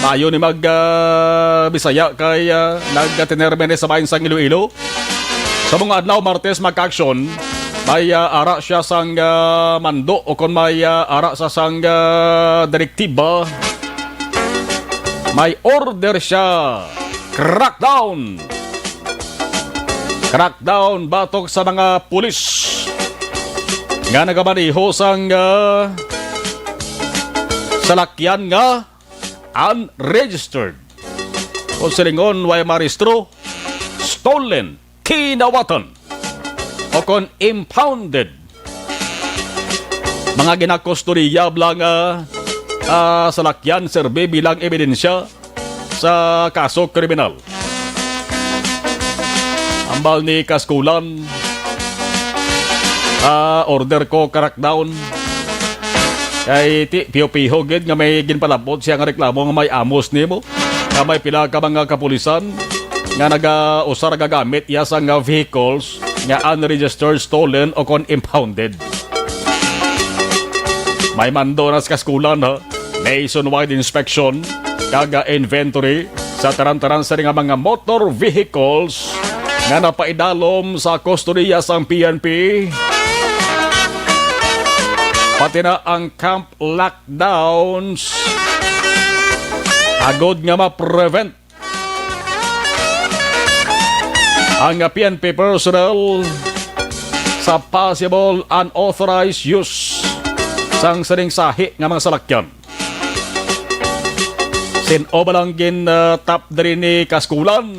maayo ni mag, ah, Bisaya kay, ah, nagtinermene sa bahin sang Iloilo. Sa mga adlaw, Martes, makaaksyon, may, ah, ara siya sang, ah, mando o kon may, ah, ara sa sang, ah, direktiba, may order siya. Crackdown! Crackdown batok sa mga pulis nga nagamaneho sang, ah, salakyan nga unregistered. Kung silingon, way marehistro, stolen, kinawatan, o kon impounded. Mga ginakustodiya bala nga, ah, salakyan serbi bilang ebidensya sa kaso kriminal. Ambal ni Kaskulan, ah, order ko crackdown. Kay ti, piho-piho gid nga may ginpalabot siya nga reklamo nga may amos nimo, nga may pila ka mga kapulisan nga naga-, usa ra gagamit iya sang, ah, vehicles nga unregistered, stolen o kon impounded. May mando na sa Kaskulan, ha? Nationwide inspection kag, ah, inventory sa tanan-tanan sa nga mga motor vehicles nga napaidalom sa kustodiya sang P N P, pati na ang camp lockdowns, agod nga ma-prevent ang P N P personnel sa possible unauthorized use sang sining sahi nga mga salakyan. Sin-o ba lang gin, ah, tap diri ni Kaskulan?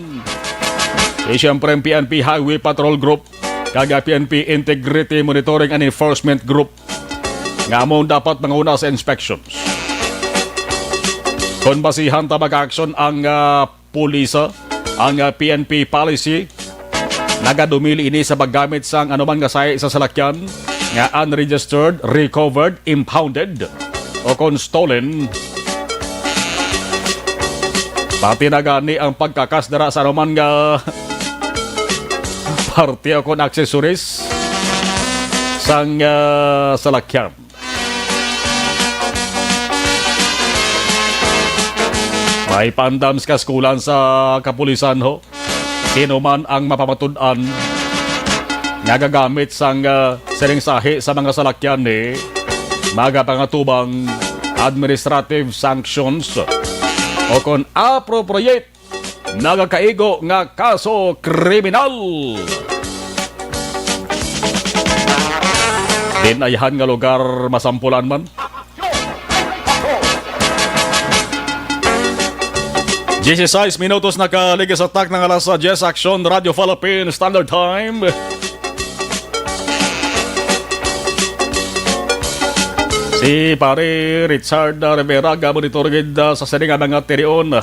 Eh, siyempre, ang P N P Highway Patrol Group kag ang P N P Integrity Monitoring and Enforcement Group nga amo dapat manguna sa inspections. Kon basihan ta, mag-action ang, ah, pulisa, ang, ah, P N P policy, nagadumili ini sa paggamit sang anuman nga sahi sa salakyan nga unregistered, recovered, impounded, o kon stolen. Pati na gani ang pagkakas dira sa anuman nga parte o kon accessories sang, ah, salakyan. May pandam sa Kaskulan sa kapulisan, ho. Sino man ang mapamatud-an nga gagamit sang, ah, sining sahi sa mga salakyan ni, magapangatubang administrative sanctions o kon appropriate nagakaigo nga kaso kriminal. Din ayhan nga lugar masampulan man. Dieciséis minutos nakaligis sa tak ng alas diyes, Aksyon Radyo Philippine Standard Time. Si Pare Richard Rivera, ga-monitor gid, ah, sa sini nga mga tirion.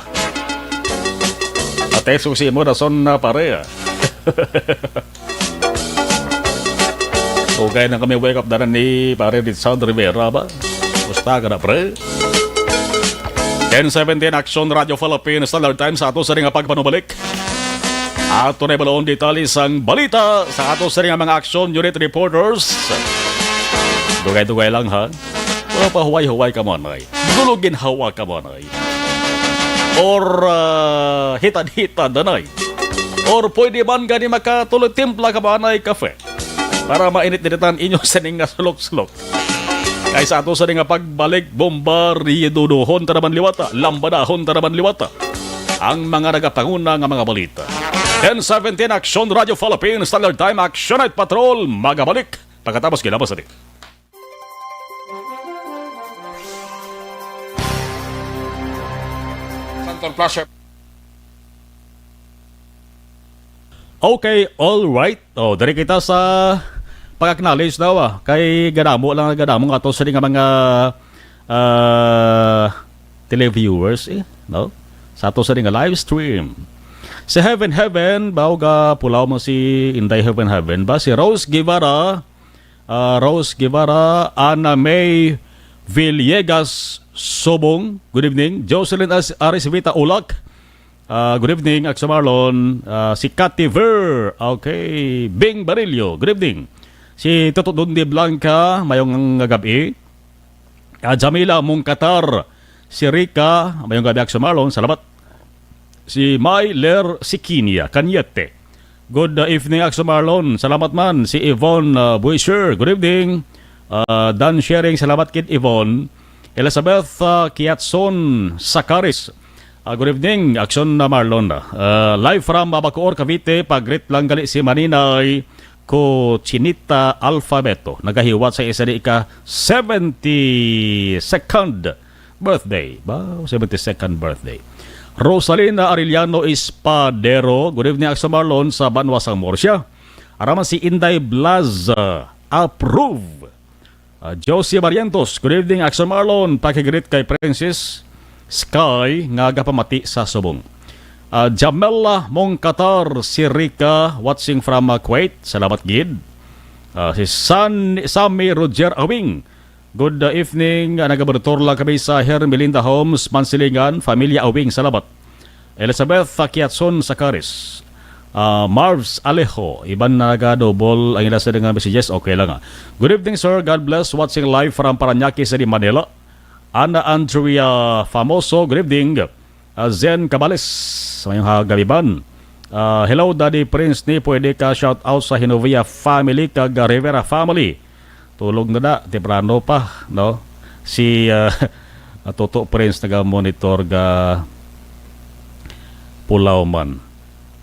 Ate, susi mo, rason na, pare, ah. Okay na kami, wake up na rin ni Pare Richard Rivera ba? Kumusta ka na, pre? Ten seventeen, Aksyon Radyo Philippine Standard Time sa ato sa nga pagpanubalik. Ato na ibaloon detalye sang balita sa ato sa nga mga action unit reporters. Dugay-dugay lang, ha? Wala pa huway-huway ka mo, anay. Dulugin hawa ka mo, anay. Or, ah, hitad-hitad, anay. Or pwede man gani makatuloy timpla ka mo, anay, kafe. Para mainit-initan inyo sining nga sulok-sulok. Kay sa ato sa nga pagbalik, bomba, riyeduduhon ta naman liwata, lambadahon ta naman liwata ang mga nagapanguna nga mga balita. Ten seventeen, Aksyon Radyo Philippine Standard Time, Action Night Patrol, magabalik pagkatapos kilabas sa Santon Flasher. Okay, all right. Oh, diri kita sa pag-acknowledge daw, ah. Kay gadamo lang, gadamo nga ato sini nga mga, ah, televiewers, eh, no? Sa ato sini nga live stream. Si Heaven Heaven, ba, ga pulaw mo si Inday Heaven Heaven, ba? Si Rose Guevara, ah, Rose Guevara, Ana May Villegas Subong, good evening. Jocelyn As-, Arisvita Ulak, ah, good evening, Akso Marlon. Ah, si Cathy Ver, okay. Bing Barillo, good evening. Si Toto Dundi Blanca, mayong nga gabi. Ah, Jamila Mungkatar, si Rica, mayong gabi, Akso Marlon, salamat. Si Myler Sikinia Cañete. Good, uh, evening, Akso Marlon. Salamat man. Si Yvonne, uh, Buisher, good evening. Uh, Dan Sharing, salamat kid Yvonne. Elizabeth, uh, Kiatson Sakaris, uh, good evening, Aksyon na Marlon. Uh, live from Bacoor, Cavite, pag-greet lang gali si Maninay Cochinita Alfabeto. Nagahiwat sa isa di ka seventy-second birthday. Ba, seventy-second birthday. Rosalina Arellano Espadero, good evening, Akso Marlon, sa Banwa sang Murcia. Araman si Inday Blaz, uh, approve. Uh, Josie Barrientos, good evening, Akso Marlon. Pakigreet kay Princess, Sky nga gapamati sa subong. Ah, Jamela Mongkatar, si Rica, watching from, ah, Kuwait. Salamat gid. Ah, si San, Sammy Roger Awing. Good, ah, evening. Ah, nagabarator lang kami sa Hermelinda Homes, Mansilingan. Familia Awing, salamat. Elizabeth Takiatson Sakaris. Ah, Marv's Alejo. Iban na naga-double ang ila sa nga messages. Okay lang, ah. Good evening, sir. God bless. Watching live from Parañaque City, Manila. Ana Andrea Famoso, good evening. Ah, Zen Cabales, mayong ha-, gabi ban. Ah, hello, Daddy Prince, ni pwede ka shout out sa Hinovia family kag, ah, Rivera family. Tulog na na, temprano pa, no? Si, ah, Toto Prince naga-monitor ga Pulao man.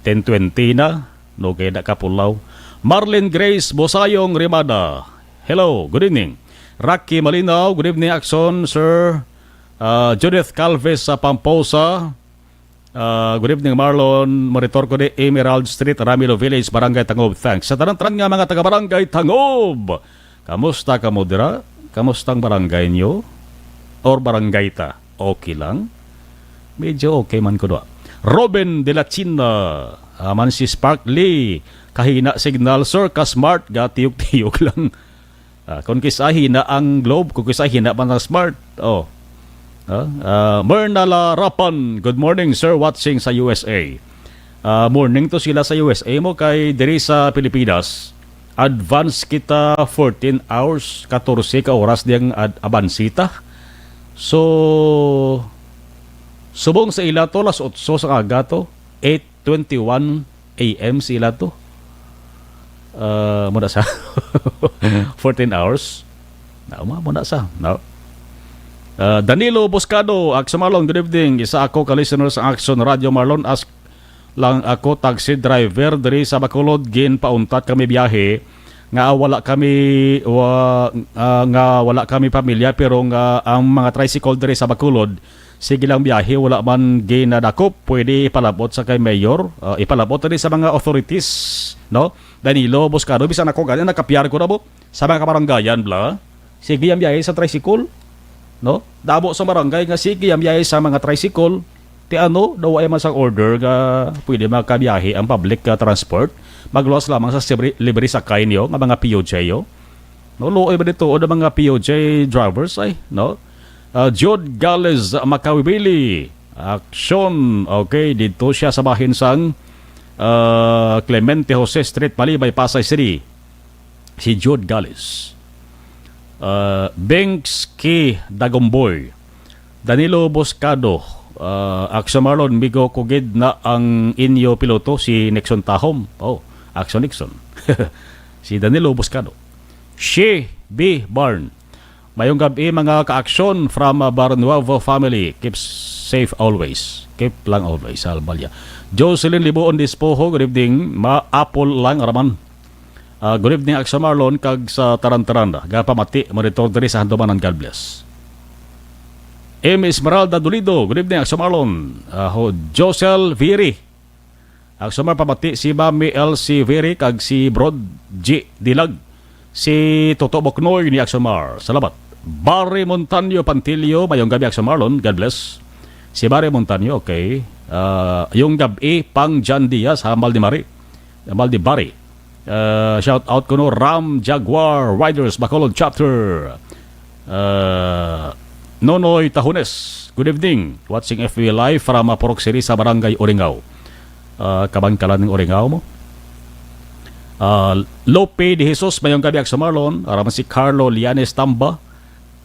Ten twenty na, no, kay na ka Pulao. Marlene Grace Bosayong Rimada. Hello, good evening. Rocky Malinaw, good evening, Action, sir. Ah, Judith Calves sa Pamposa. Ah, good evening, Marlon. Monitor ko di Emerald Street, Ramilo Village, Barangay Tangob. Thanks. Sa tanan-tanan nga mga taga-Barangay Tangob, kamusta kamo dira? Kamusta ang barangay nyo? Or barangay ta? Okay lang? Medyo okay man ko doa. Robin de la China, ah, man si Sparkly. Kahina signal, sir, ka smart, ga tiyok-tiyok lang. Ah, kung kis-a hina ang Globe, kung kis-a hina man ang Smart. Oh. Ah, ah, Myrna Larapan, good morning, sir, watching sa U S A. Ah, morning to sila sa U S A mo, kay diri sa Pilipinas, advance kita fourteen hours, katorse ka oras diyang ad-, abansita. So, subong sa ila to, las otso sa aga to, eight twenty-one A M sila to. Ah, muna sa fourteen hours. Na, mo, muna sa, no? Ah, Danilo Buscado, Action Marlon, good evening. Isa ako ka listener sa Action Radio Marlon. Ask lang ako, taxi driver diri sa Bacolod, ginpauntat kami biyahe nga wala kami, wa-, ah, nga wala kami pamilya, pero nga ang mga tricycle diri sa Bacolod, sige lang biyahe, wala man ginadakop. Pwede ipalabot sa kay mayor, ah, ipalabot diri sa mga authorities, no? Danilo Buscado, bisan ako gani, nakapiar ko na mo sa mga kabaranggayan, bla. Sige ang biyahe sa tricycle, no? Damo sa barangay nga sige ang biyahe sa mga tricycle. Ti ano, daw ay man sang order nga pwede makabiyahe ang public, ah, transport. Magluwas lamang sa sibri-, libre sakay niyo nga mga P U J, oh. No, luoy ba dito o mga P U J drivers ay, no? Ah, Jude Gales Makawibili. Aksyon. Okay, dito siya sa bahin sang, ah, Clemente Jose Street, Malibay, Pasay City. Si Jude Gales. Ah, Binks Ki Dagomboy. Danilo Buscado. Ah, Aksyon Marlon, migo ko gid na ang inyo piloto, si Nixon Tahom. Oh, Aksyon Nixon. Si Danilo Buscado. She B Barn. Mayong gabi, mga ka-aksyon from, uh, Barnuevo family. Keep safe always. Keep lang always, Albalia. Jocelyn Libuon Dispoho, good evening. Ma-apple lang raman. Uh, good evening, Aksyon Marlon, kag sa taran-taran. Gapamati, monitor diri sa Handumanan. God bless. M Esmeralda Dolido, good evening, Aksyon Marlon. Uh, ho-, Josel Viri, Aksyon Mar, pamati si Mami Elsie Viri kag si Brod G Dilag, si Toto Boknoy ni Aksyon Mar. Salamat. Barry Montaño Pantilio, mayong gabi, Aksyon Marlon. God bless. Si Barry Montaño, okay. Ah, yung gabi, pang John Diaz, hambal ni Mari. Hambal ni Barry. Ah, shout out ko no, Ram Jaguar Riders, Bacolod Chapter. Ah, Nonoy Tahones, good evening. Watching F B Live from, ah, Purok City sa Barangay Uringaw. Ah, kabangkalan ng Uringaw mo. Ah, Lope de Jesus, mayong gabi, Aksyon Marlon. Araman si Carlo Lianes Tamba.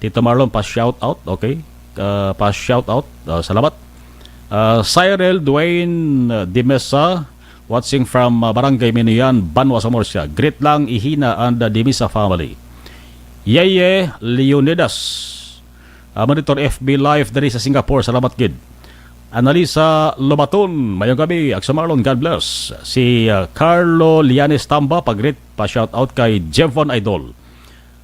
Tito Marlon, pa shout out, okay? Ah, pa shout out. Ah, salamat. Ah, Cyril Dwayne, ah, Dimesa, watching from, ah, Barangay Minuyan, Banwa, Zamora. Greet lang, Ihina and, ah, Dimesa family. Yeye Leonidas, ah, monitor F B Live diri sa Singapore. Salamat gid. Analisa Lobaton, mayong gabi, Aksyon Marlon, God bless. Si, ah, Carlo Lianes Tamba, pag-greet, pa-shout out kay Jevon Idol.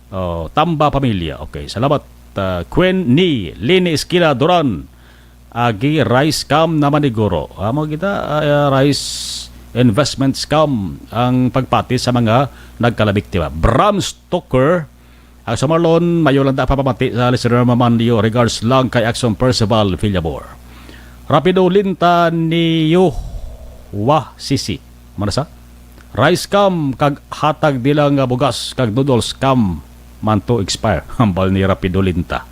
Oh, Tamba Pamilya. Okay, salamat. Ah, Queen ni Lini Esquila Duran. Agi rice scam naman ni Guro. Amo kita, ah, rice investment scam ang pagpati sa mga nagkalabiktima. Bram Stoker, Action Marlon, mayo lang ta papamati sa listener, Ma'am Manlio. Regards lang kay Action Percival Villamor. Rapido Linta Niyo Wa Sisi. Mana sa? Rice cam kag hatag nila nga bugas kag noodles cam man to expire. Hambal ni Rapido Linta.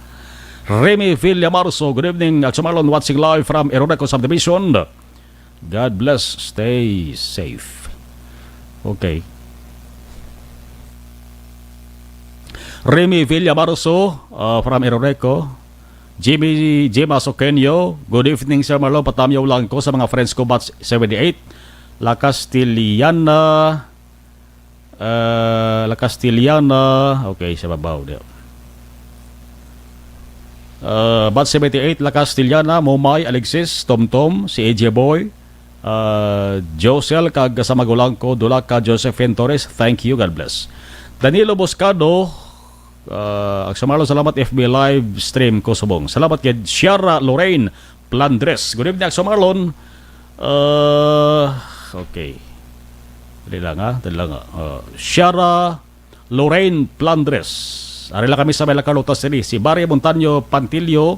Remy Villamarso, good evening, Action Marlon, watching live from Eroreco Subdivision. God bless. Stay safe. Okay. Remy Villamarso, uh, from Eroreco. Jimmy, Jim Asokenyo, good evening, Sir Marlon. Patamyaw lang ko sa mga friends ko, batch seventy-eight. La Castellana, uh, La Castellana, okay, sa babaw. Di. Uh, batch seventy-eight, La Castellana, Momay, Alexis, Tomtom, si A J Boy, uh, Josel, kag sa magulang ko, Dulaka, Josephine Torres. Thank you, God bless. Danilo Boscado, uh, Action Marlon, salamat, F B live stream ko subong. Salamat kay Sierra Lorraine Plandres. Good evening, Action Marlon. Uh, okay. Dali lang, ha? Dali lang, ha? Uh, Sierra Lorraine Plandres. Ari lang kami sa may Carlota City. Si Barry Montaño Pantilio.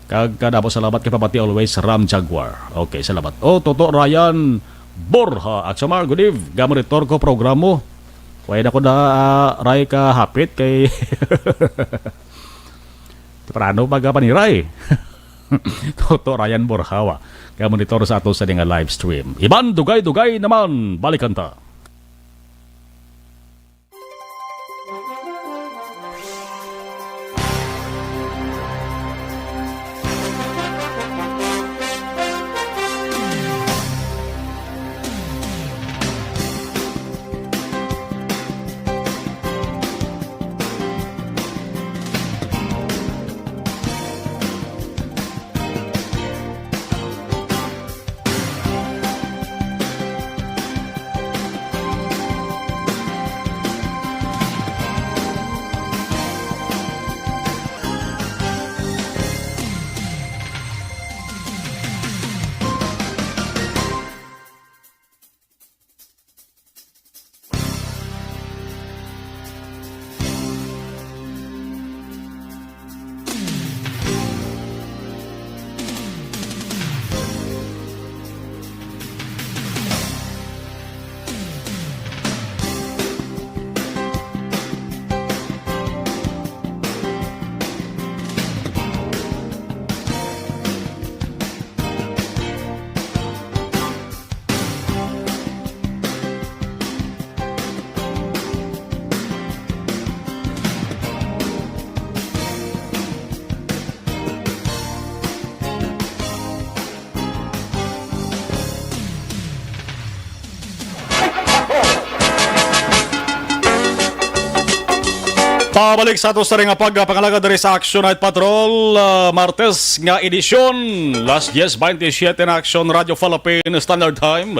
Kag kadamo salamat kay Papati always, Ram Jaguar. Okay, salamat. Oh, Toto Ryan Borja. Action Mar, good eve. Gamonitor ko programo. Wala na ko na, ah, ray ka hapit kay temprano pa gapon ni ray. Toto Ryan Borja, wa. Gamonitor sa ato sa nga live stream. Iban, dugay-dugay naman. Balikan ta. Pabalik sa ato sa ring pagpangalagad diri sa Action Night Patrol, ah, Martes nga edisyon, las diez veintisiete na Action Radio Philippine Standard Time.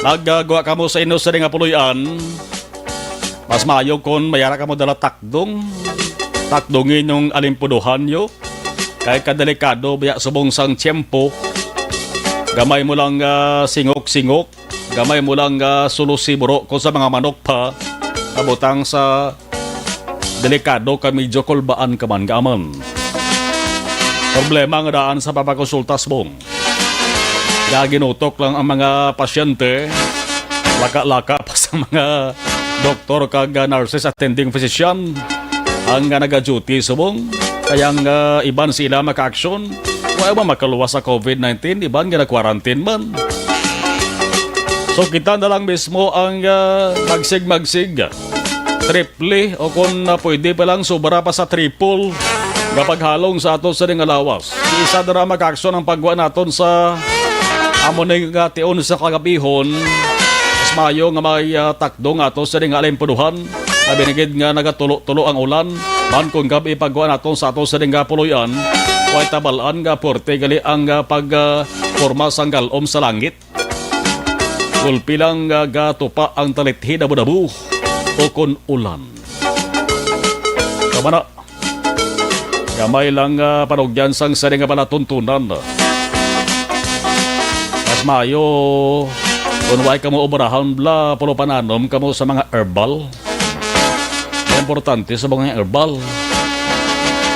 Nagagwa kamo sa inyo sa ring puloy-an. Mas maayo kon may ara kamo dala takdong, takdongi inyong alimpuduhan nyo. Kay kadelikado baya subong sang tiyempo. Gamay mo lang, ah, singok-singok. Gamay mo lang, ah, sulusi buro ko sa mga manok pa. Kabutang sa delikado ka, medyo kulbaan ka man, gaaman. Problema nga daan sa papakonsulta subong. Gaginutok lang ang mga pasyente, laka-laka pa sa mga doktor kag, ah, nurses, attending physician, ang, ah, naga-duty subong. Kaya ang, ah, iban sila maka-aksyon, wala ba makaluwas sa covid nineteen, iban nga na-quarantine man. So, kita na lang mismo ang, ah, magsig-magsig. Triple o kung, ah, pwede pa lang sobra pa sa triple nga paghalong sa ato sa ning lawas. Isa na ra mag-aksyon ang pagwa naton sa amo ni nga tion sa kagabihon. Mas maayo nga may, ah, takdo nga ato sa ning alimpuduhan. Labi na gid nga nagatulo-tulo ang ulan. Man kung gab-i pagwa naton sa ato sa ning puloy-an, way tabal-an nga puwerte gali ang, ah, pag, ah, porma sang galom sa langit. Gulpi lang nga gatupa ang talithi, dabu-dabu, o kon ulan. Kamana, gamay lang nga panugyan sang sini nga palatuntunan. Mas maayo, kung way kamo obrahan bala, pulo pananom kamo sa mga herbal. Kay importante sa mga herbal.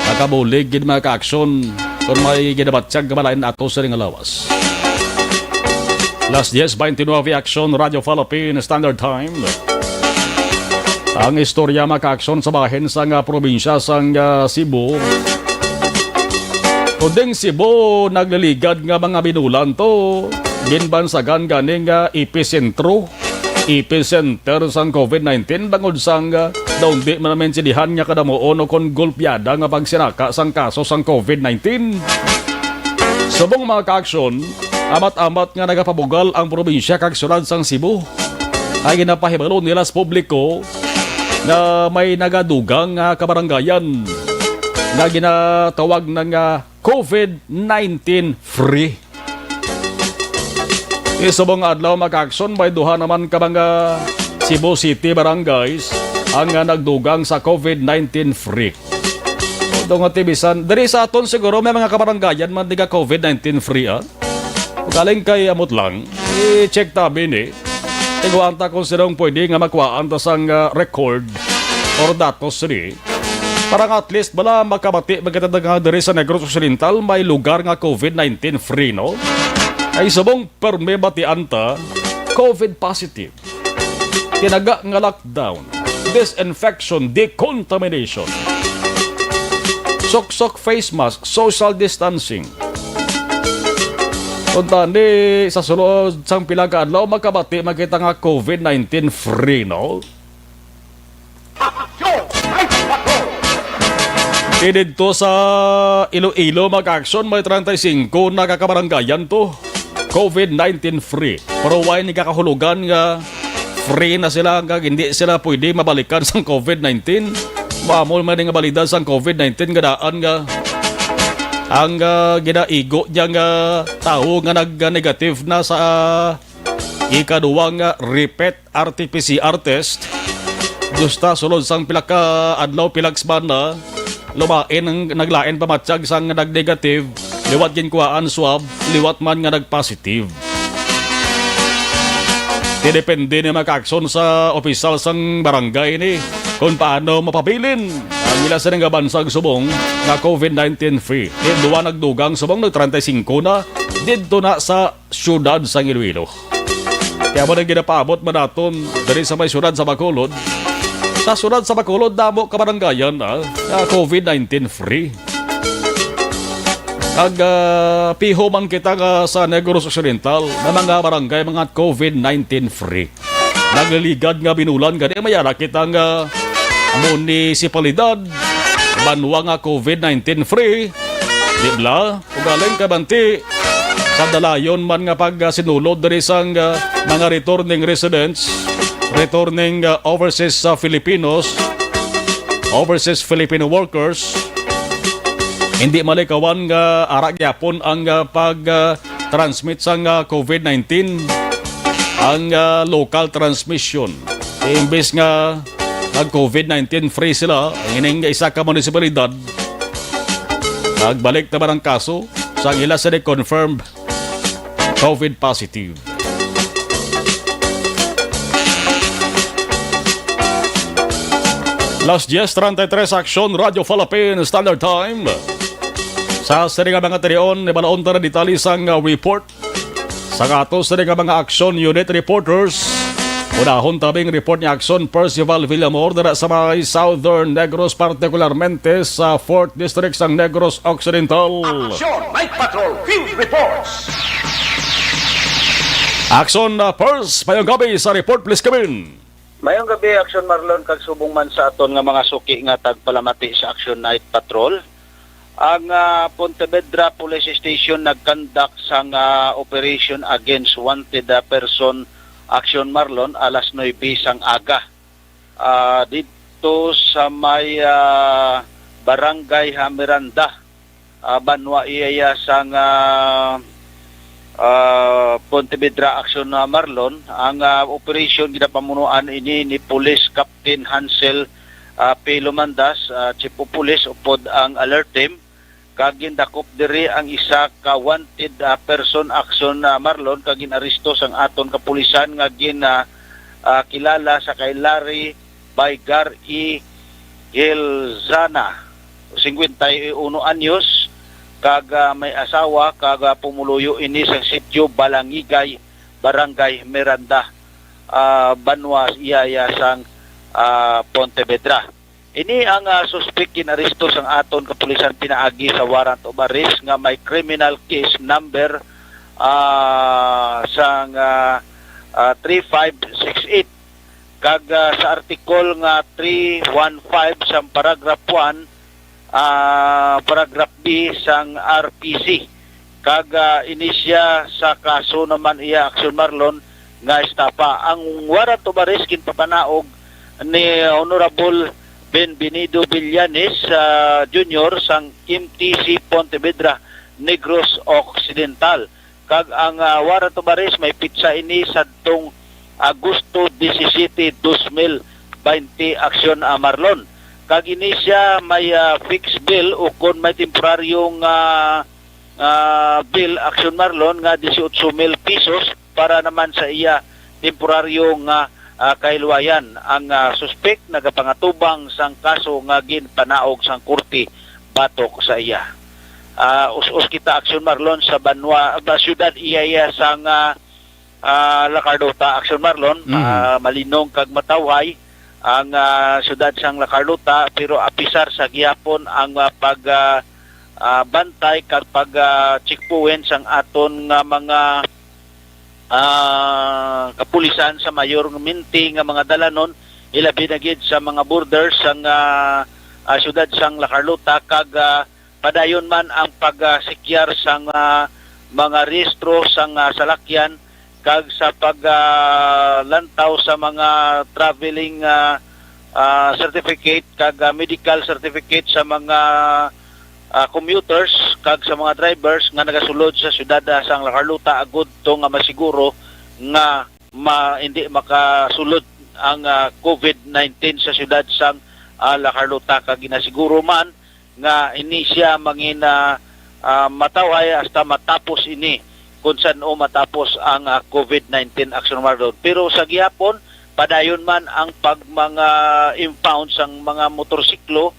Nakabulig gid, mga kaaksyon, kung may ginabatyag nga malain ato sa ring lawas. Las diez veintinueve, Aksyon, Radyo Philippine Standard Time. Ang istorya, mga kaaksyon, sa bahin sa nga probinsya sang, ah, Cebu. Kunding Cebu, nagliligad nga mga binulan to, ginbansagan gani nga episentro, epicenter sang covid nineteen, bangod sang, ah, daw di man naman sidihan nga kadamuon o kon gulpyada nga pagsinaka sang kaso sang covid nineteen. Subong, mga kaaksyon, amat-amat nga nagapabugal ang probinsya kag syudad sang Cebu, ay ginapahibalo nila sa publiko nga may nagadugang nga kabarangayan nga ginatawag na nga covid nineteen free. Isubong nga adlaw, mga kaaksyon, may duha naman ka mga Cebu City barangays ang, ah, nagdugang sa covid nineteen free. Although nga ti bisan diri sa aton, siguro may mga kabarangayan man di ka covid nineteen free, ah. Galing kay amot lang, i-check ta bini. Tingnan ta kung sinong pwede nga makuhaan ta sang, ah, record or datos ni. Para nga at least bala makabati man kita nga diri sa Negros Occidental may lugar nga covid nineteen free, no? Ay subong permi batian ta, covid positive. Tinaga nga lockdown, disinfection, decontamination. Suksok face mask, social distancing. Kung tani, sa sulod sang pila ka adlaw, makabati man kita nga covid nineteen free, no? Didto sa Iloilo, mga kaaksyon, may treinta y cinco na ka kabarangayan to covid nineteen free. Pero way ni kakahulugan nga free na sila, nga hindi sila pwede mabalikan sang covid nineteen. Maamo man nga balidad sang covid nineteen nga daan nga ang, ah, ginaigo niya nga tawo nga nag-negative na sa ikaduwa nga repeat R T P C R test. Gusta sulod sang pila ka adlaw, pila ka semana, lumain ang naglain pamatyag sang nag-negative, liwat ginkuhaan swab, liwat man nga nag-positive. Didepende ni, mga kaaksyon, sa opisyal sang barangay ni kung paano mapabilin ang ila sini nga bansag subong nga covid nineteen free. Ni duwa nagdugang subong nag treinta y cinco na didto na sa siyudad sang Iloilo. Kaya mo nang ginapaabot man naton diri sa may siyudad sa Bacolod. Sa siyudad sa Bacolod, damo ka barangayan, ah, nga covid nineteen free. Ag, ah, piho man kita nga sa Negros Occidental, na mga barangay mga covid nineteen free. Nagliligad nga binulan gani, may ara kita nga munisipalidad, banwa nga covid nineteen free, di bala? Ugaling kabanti sa dalayon man nga pagsinulod diri sang, ah, mga returning residents, returning, ah, overseas sa Filipinos, overseas Filipino workers, hindi malikawan nga ara gyapon ang, ah, pag, ah, transmit sang, ah, covid nineteen, ang, ah, local transmission. Imbes nga nag covid nineteen free sila, ang ining isa ka munisipalidad, nagbalik naman ang kaso sa ila sini confirmed covid positive. Las diez treinta y tres, Aksyon, Radyo Philippine Standard Time. Sa sini nga mga tinion, ibalaon ta na detalye sang, uh, report sa ato sini nga mga Aksyon Unit reporters. Unahon ta bing report ni Aksyon Percival Villamor dira sa may Southern Negros, partikularmente sa Fourth District sang Negros Occidental. Aksyon Night Patrol Field Reports. Aksyon, uh, Pers, mayong gabi sa report, please come in. Mayong gabi, Aksyon Marlon, kag subong man sa aton nga mga suki nga tagpalamati sa Aksyon Night Patrol. Ang, ah, Pontevedra Police Station nag-conduct sang, ah, operation against wanted, ah, person, Aksyon Marlon, alas nuebe sang aga. Ah, didto sa may, ah, Barangay, ah, Miranda, ah, banwa iya sang, ah, ah, Pontevedra, Aksyon, ah, Marlon. Ang, ah, operasyon ginapamunuan ini ni Police Captain Hansel, ah, P. Lumandas, ah, Chief of Police, upod ang alert team. Kag gindakop diri ang isa ka wanted, ah, person, Aksyon, ah, Marlon, kag ginaresto sang aton kapulisan nga gin, ah, ah, kilala sa kay Larry by Gar E. Gilzana, singkwenta y uno anyos, kag, ah, may asawa, kag, ah, pumuluyo ini sa sitio Balangigay, Barangay Miranda, ah, banwa iya sang, ah, Pontevedra. Ini ang, ah, suspek ginaresto sang aton kapulisan pinaagi sa warrant of arrest nga may criminal case number, ah, sang, ah, ah, three five six eight. Kag, ah, sa artikul nga three one five sang paragraph one, ah, paragraph B sang R P C. Kag, ah, ini siya sa kaso naman iya, Aksyon Marlon, nga estafa. Ang warrant of arrest ginpapanaog ni Honorable Benvenido Villanes, ah, Junior sang M T C Pontevedra, Negros Occidental. Kag ang, ah, warrant of arrest may pitsa ini sadtong Agosto disisiyete, dos mil baynte, Aksyon, ah, Marlon. Kag ini siya may, ah, fixed bail ukon may temporaryong, ah, ah, bail, Aksyon Marlon, nga dieciocho mil pesos para naman sa iya temporaryo nga, ah, kahilwayan. Ang, ah, suspek nagapangatubang sang kaso nga ginpanaog sang korte batok sa iya. Ah, us-us kita, Aksyon Marlon, sa banwa, ba, siyudad iya, iya sang, ah, ah, La Carlota, Aksyon Marlon, Mhm. ah, malinong kag matawhay ang, ah, siyudad sang La Carlota, pero apisar sa gihapon ang, ah, pag, ah, ah, bantay kag pag, ah, checkpoint sang aton nga mga, ah, kapulisan sa mayormente nga mga dalanon, ilabi na gid sa mga borders sang, ah, ah, siyudad sang La Carlota, kag, ah, padayon man ang pagsikyar sang, ah, mga rehistro sang, ah, salakyan kag sa pag, ah, lantaw sa mga traveling, ah, ah, certificate kag, ah, medical certificate sa mga, ah, commuters kag sa mga drivers nga nagasulod sa siyudad, ah, sang La Carlota, agud to nga masiguro nga ma-, hindi makasulod ang, ah, covid nineteen sa siyudad sang, ah, La Carlota, kag ginasiguro man nga ini siya mangin, ah, ah, matawhay hasta matapos ini, kung san-o matapos ang, ah, covid nineteen, Aksyon Marlon. Pero sa gihapon, padayon man ang pag mga impound sang mga motorsiklo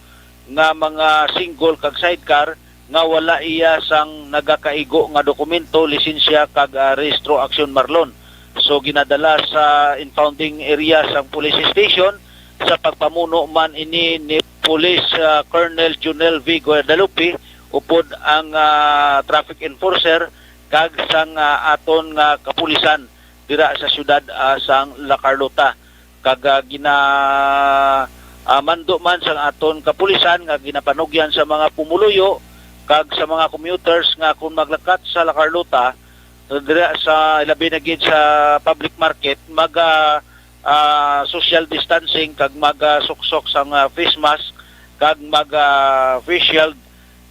nga mga single kag sidecar nga wala iya sang nagakaigo nga dokumento, lisensya kag, ah, rehistro, Aksyon Marlon. So, ginadala sa impounding area sang police station. Sa pagpamuno man ini ni Police, ah, Colonel Junel V Guadalupe, upod ang, ah, traffic enforcer kag sang, ah, aton nga kapulisan dira sa siyudad, ah, sang La Carlota. Kag, ah, gina, ah, mando man sang aton kapulisan nga ginapanugyan sa mga pumuluyo kag sa mga commuters nga kung maglakat sa La Carlota, dira sa, ilabi na gid sa public market, mag, ah, ah, social distancing kag mag, ah, suksok sa mga face mask kag mag, ah, face shield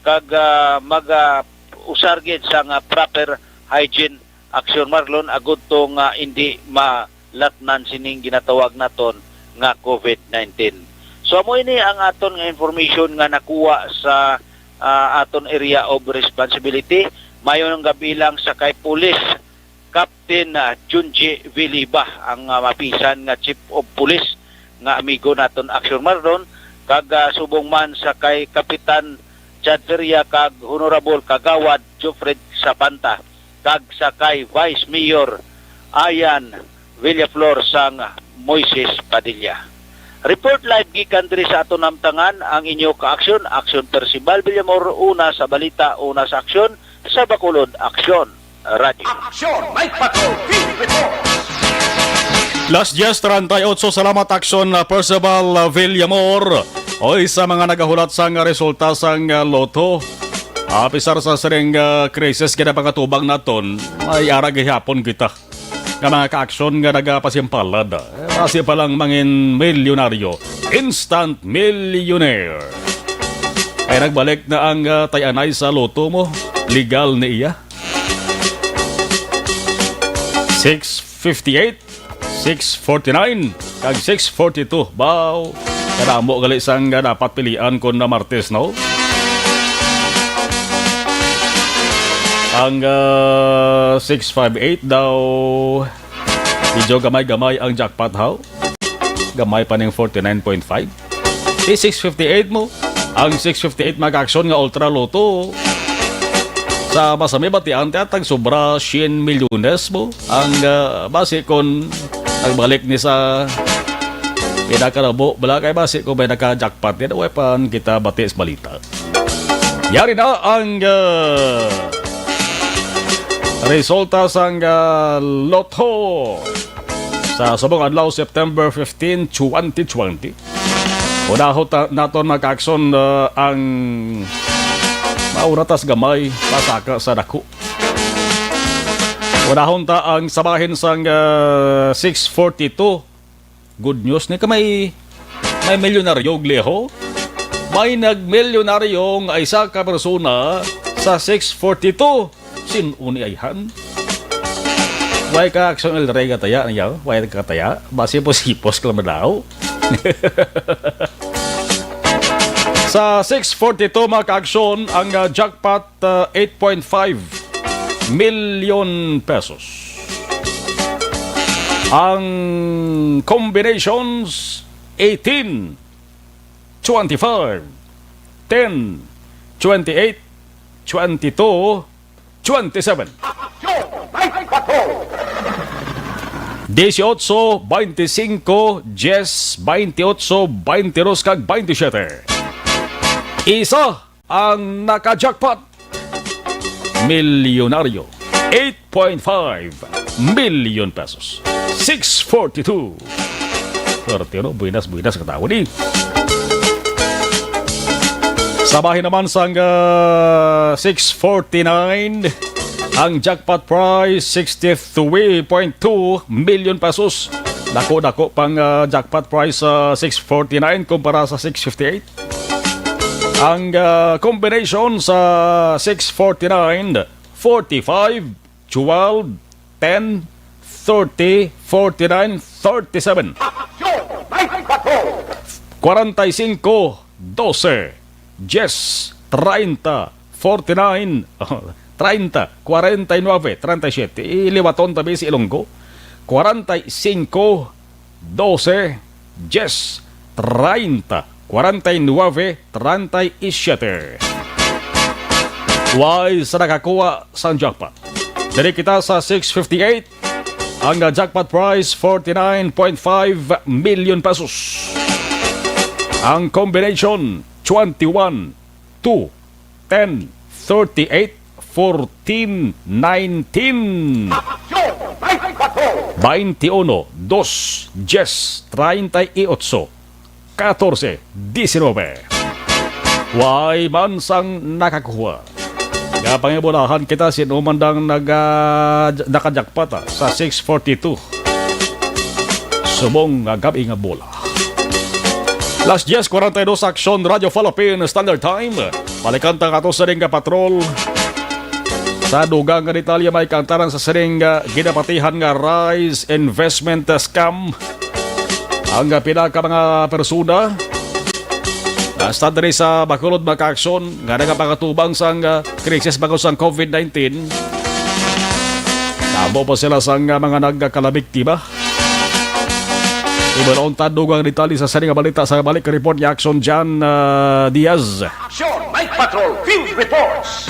kag, ah, mag, ah, usar gid sa nga proper hygiene, Aksyon Marlon, agud to nga indi malatnan sining ginatawag naton nga covid nineteen. So, amo ini ang aton nga information nga nakuha sa, ah, aton area of responsibility. Maayong gabi lang sa kay Police Captain, ah, Junji Viliba, ang, ah, mapisan nga Chief of Police nga amigo naton, Aksyon Marlon, kag, ah, subong man sa kay Kapitan Chad Feria kag Honorable Kagawad Jofred Sapanta, kag sa kay Vice Mayor Ayan Villaflor sang Moises Padilla. Report live gikan diri sa aton namtangan ang inyo ka-aksyon, Aksyon Percival Villamor, una sa balita, una sa aksyon, sa Bacolod Aksyon Radyo. Aksyon, may patrol, report. Las diez treinta y ocho, salamat, Aksyon, uh, Percival, uh, Villamor. Oy, sa mga nagahulat sang resulta sang, uh, lotto, apisar sa sining, uh, krisis nga napangatubang naton, may ara gihapon kita nga mga kaaksyon nga nagapasimpalad. Eh, basi pa lang mangin milyonaryo, instant millionaire. Ay, nagbalik na ang, ah, tay-anay sa lotto mo. Legal ni iya. Six fifty-eight, six forty-nine, kag six forty-two. Baw, kadamo gali sang, ah, dapat pilian kon na Martes, no? Ang, ah, six five eight daw, medyo gamay-gamay ang jackpot, haw? Gamay pa ning forty-nine point five. Di six fifty-eight mo. Ang six fifty-eight, mga ka-aksyon, nga Ultra Lotto. Sa masami batian, ti atang sobra cien milyones mo. Ang, ah, basi kon nagbalik ni sa pinakarabo, bala kay basi kon may naka-jackpot, di na way pa kita bati sa balita. Yari na ang, ah, resulta sang, ah, Lotto sa subong adlaw, September fifteen, twenty twenty. Unahon ta, naton, mga ka-aksyon, ah, ang mauratas gamay, pasaka sa dako. Unahon ta ang sabahin sang, ah, six forty-two. Good news ni ka may, may milyonaryo, Gliho. May nagmilyonaryo nga isa ka persona sa six forty-two. Sin-o ni ayhan? Way ka, Action El Rey, kataya niya? Way ka kataya? Basi po sipos ka lang daw. Sa six forty-two, mga ka-aksyon, ang, ah, jackpot, ah, eight point five million pesos. Ang combinations, eighteen, twenty-five, ten, twenty-eight, twenty-two, twenty-seven. Action! Night Patrol! Dieciocho, veinticinco, diez, veintiocho, veintidós, kag veintisiete. Isa ang naka-jackpot. Milyonaryo. Eight point five million pesos. Six forty-two. Swerte, no? Buenas, buenas, katawo ni. Sabahin naman sang, ah, six forty-nine. Ang jackpot prize, sixty-three point two million pesos. Dako-dako pang, ah, jackpot prize sa six forty-nine kumpara sa six fifty-eight. Ang, ah, combination sa six forty-nine, forty-five, twelve, ten, thirty, forty-nine, thirty-seven. Action! Night Patrol! Kwarenta y singko, dose, diyes, treinta, forty-nine, oh, treinta, kwarenta y nuebe, treinta y siete. Iliwaton tabi si Ilonggo. Kwarenta y singko, dose, diyes, treinta, kwarenta y nuebe, treinta y siete. Way sa nakakuha sang jackpot. Diri kita sa six fifty-eight. Ang, ah, jackpot prize, forty-nine point five million pesos. Ang combination, twenty-one, two, ten, thirty-eight, fourteen, nineteen. Action! Night Patrol! Veintiuno, dos, diez, treinta y ocho, catorce, diecinueve. Way man sang nakakuha. Nga pangibulahan kita, sino man dang nag-, ah, nakajakpat, ah, sa six forty-two. Subong nga gab-i nga bola. Alas diez kwarenta y dos, Aksyon Radyo Philippine Standard Time. Balikan ta nga ato sining nga patrol. Sa dugang nga detalye, may kaantaran sa sining, ah, ginapatihan nga rice investment, ah, scam. Ang, ah, pila ka mga persona, ah, sa diri sa Bacolod, mga ka-aksyon, nga nagapangatubang sang, ah, krisis bangod sang COVID nineteen. Namo pa sila sang, ah, mga nagkalabiktima. Ibalon ta dugang detalye sa sini nga balita sa balik report ni Action John, ah, Diaz. Action Night Patrol Field Reports.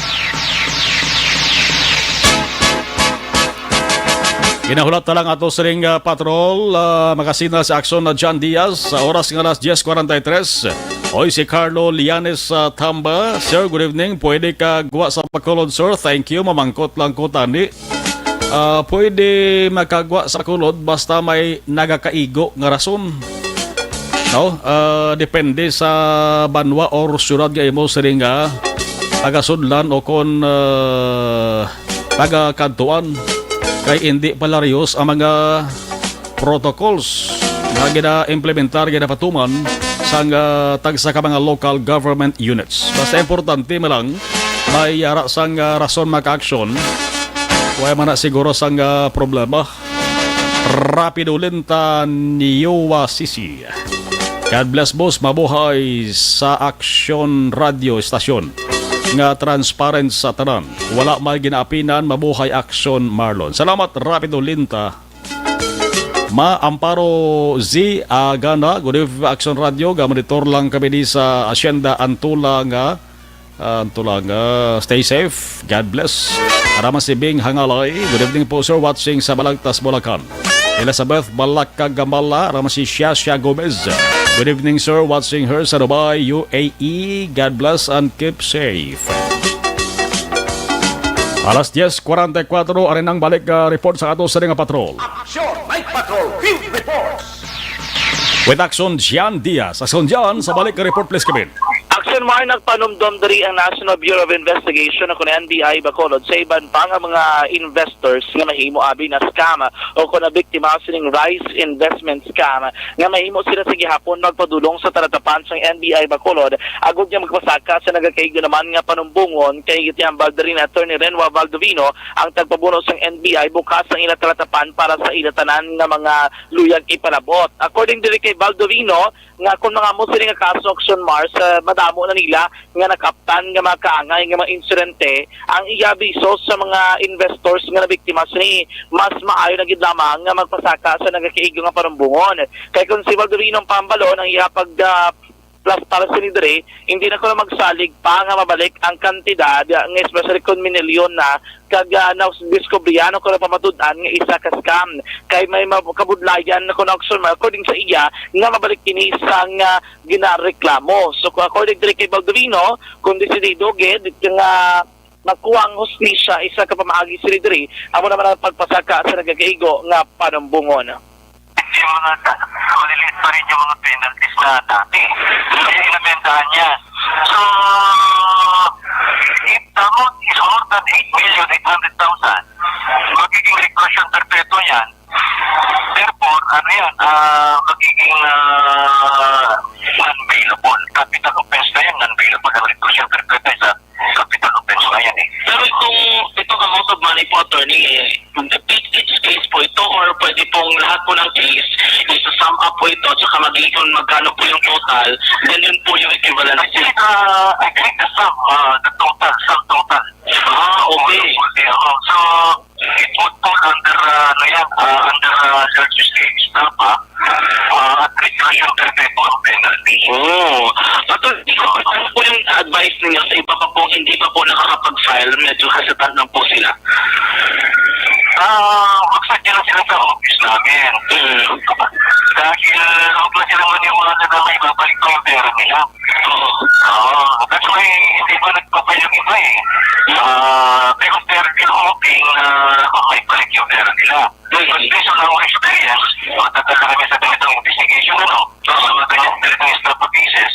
Ginahulat na lang ato sining, ah, patrol, ah, makasina sa Action na John Diaz sa oras nga alas diez kwarenta y tres. Oy, si Carlo Lianes sa Tamba. Sir, good evening. Pwede ka gwa sa Bacolod, sir? Thank you. Mamangkot lang ko tani. Ah, pwede makagwa sa Bacolod basta may nagakaigo nga rason. No? Ah, depende sa banwa or syudad nga imo sining nga tagasudlan o kon, ah, taga-kadtuan, kay indi palariyos ang mga protocols nga gina-implementar, ginapatuman sang, ah, tagsa ka mga local government units. Basta importante man lang may yara sang, ah, rason makaaksyon. Wala man na siguro sang, ah, problema. Rapido Linta, Niua, Sisi. God bless, boss. Mabuhay sa Aksyon Radio Estasyon nga transparent sa tanan. Wala may ginaapinan. Mabuhay Aksyon Marlon. Salamat, Rapido Linta. Ma Amparo Z Agana, good evening, Action Radio. Ga-monitor lang kami di sa Hacienda Antula nga, ah, Antula nga, stay safe. God bless. Ara man si Bing Hangalay, good evening po, sir, watching sa Balagtas, Bulacan. Elizabeth Balaka Gamala, ara man si Shasha Gomez. Good evening, sir, watching her sa Dubai, U A E. God bless and keep safe. Alas diyes kwarenta y kuwatro, ari nang balik, ah, report sa ato sa nga patrol. Action Night Patrol Field Reports. With Action Jan Diaz. Action Jan, sa balik nga report, please, Kevin. Action Mar, nagpanumdom diri ang National Bureau of Investigation o kon N B I Bacolod sa iban pa nga mga investors nga mahimo abi na scam o kon nabiktima sining Rise Investment Scam nga mahimo sila sa gihapon magpadulong sa talatapan sang N B I Bacolod agud nga magpasaka sa nagakaigo naman nga panumbongon. Kay gitiambal diri ni Attorney Renwa Baldovino, ang tagpabuno sang N B I bukas ang ila talatapan para sa ila tanan nga mga luyag ipalabot. According diri kay Baldovino, nga kon mga amo sini nga kaso, Action Mars, ah, madamo na nila nga nakaptan nga mga kaangay nga mga insidente, ang iya abiso sa mga investors nga nabiktima sini, mas maayo na gid lamang nga magpasaka sa nagakaigo nga parumbungon. Kay kon si Baldovino ang pambalon, ang iya pag, ah, plastar sini diri, hindi na kuno magsalig pa nga mabalik ang kantidad, ah, nga especially kon minilyon na, kag, ah, nadiskubrihan o kuno pamatud-an nga isa ka scam. Kay may mab-, kabudlayan na kuno, Action Mar, according sa iya, nga mabalik kini sang, ah, ginareklamo. So, kung according diri kay Baldovino, kung desidido gid nga makuha ang hustisya, isa ka pamaagi sini diri, amo naman ang pagpasaka sa nagakaigo nga panumbongon. Yung mga ta-, maliliit pa rin yung mga penalties na dati. Kasi inamendahan niya. So, if the amount is more than eight million eight hundred thousand, magiging reclusion perpetua yan. Therefore, ano yan, ah, magiging, ah, non-bailable. Capital offense na yan, non-bailable. Ang reclusion perpetua sa capital offense na yan eh. Pero itong, itong amount of money po, attorney, eh, each, each case po ito or pwede pong lahat po ng case, isa-sum up po ito at saka magiging magkano po yung total, then yun po yung equivalent. I think, uh, I think the sum, uh, the total, sum total. Ah, okay. Okay, oo. So, it would fall under, uh, ano yan, uh, under, uh, search escape stop, ah. Uh, at reclusion perpetua ang penalty. Oh. Attorney, ano po yung advice ninyo sa iba pa pong hindi pa po nakakapag-file? Medyo hesitant lang po sila. Ah, magsadya lang sila sa office namin. Mm. Dahil huwag lang sila maniwala na may babalik pa yung pera nila. Oo. Oo. That's why hindi pa nagpapay yung iba eh. Ah, because they're still hoping na may balik yung pera nila. Mm. But based on our experience, matagal na kami sa ganitong investigation, ano? So, sa mga ganyan, ganitong strata cases,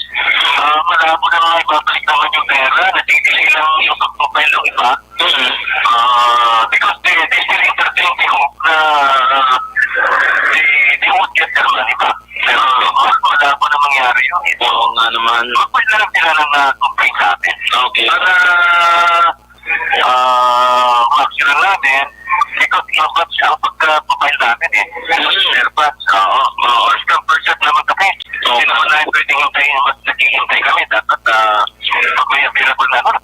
ah, malabo na nga ibabalik naman yung pera, natidelay lang yung pag-file ng iba. Mm. Ah, because they, they still entertain the hope na they, they won't get their money back. Pero mas malabo na mangyari yun. Oo nga naman. Mag-file na lang sila ng, ah, complaint sa atin. Okay. Para, ah, ma-action namin, because low batch ang pagka-file namin eh. Mm. Fair batch, oo. Oo, or scam per shot naman kami. Oo. Hindi naman namin pwedeng hintayin, mas naghihintay kami. Dapat, ah, pag may available na, ano,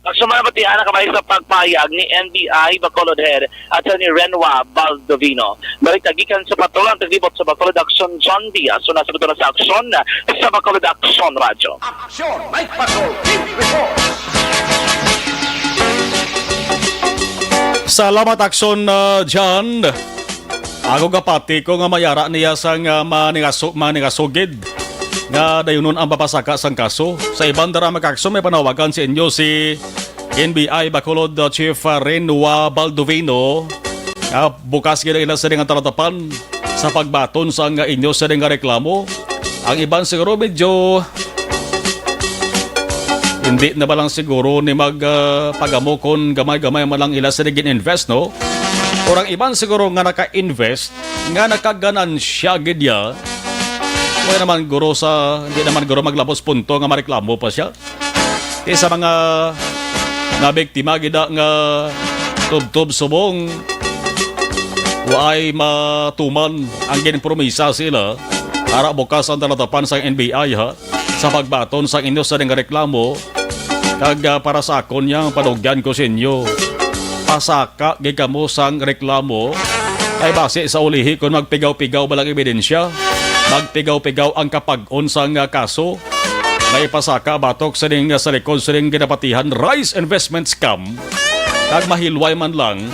Action Mar, batian na kabahin sa pagpahayag ni N B I Bacolod Head Attorney Renwa Baldovino. Balita gikan sa Patrol, ang taglibot sa Bacolod Action, John Diaz. So, nasa buto na sa aksyon sa Bacolod Action Radyo. Action Night Patrol Team Report. Salamat, Action, uh, John. Ako kapati ko nga mayara niya sang, ah, maningaso-, maningasugid nga dayunon ang papasaka sang kaso. Sa iban dara, mga ka-action, may panawagan sa inyo si N B I Bacolod, ah, Chief, ah, Renwa Baldovino, nga bukas gid ang ila sini nga talatapan sa pagbaton sa nga inyo sini nga reklamo. Ang iban siguro medyo hindi na ba lang siguro ni mag, ah, pagamo kon gamay-gamay man lang ila sini gin-invest, no? Or ang iban siguro nga naka-invest, nga nakaganansya gid ya. Wala naman guro sa, hindi naman guro maglabos punto nga mareklamo pa siya. Kay sa mga nabiktima gid nga tubtob subong, waay matuman ang ginpromisa sila. Ara bukas ang talatapan sa N B I, ha, sa pagbaton sa inyo sa nga reklamo. Kag, ah, para sa akon, yang panugyan ko sa inyo, pasaka gid kamo sang reklamo. Ay base sa ulihi kon magpigaw-pigaw ba lang ebidensya, magpigaw-pigaw ang kapag-on sang, ah, kaso nga ipasaka batok sining, ah, sa likod sining ginapatihan Rise Investment Scam, kag mahilway man lang,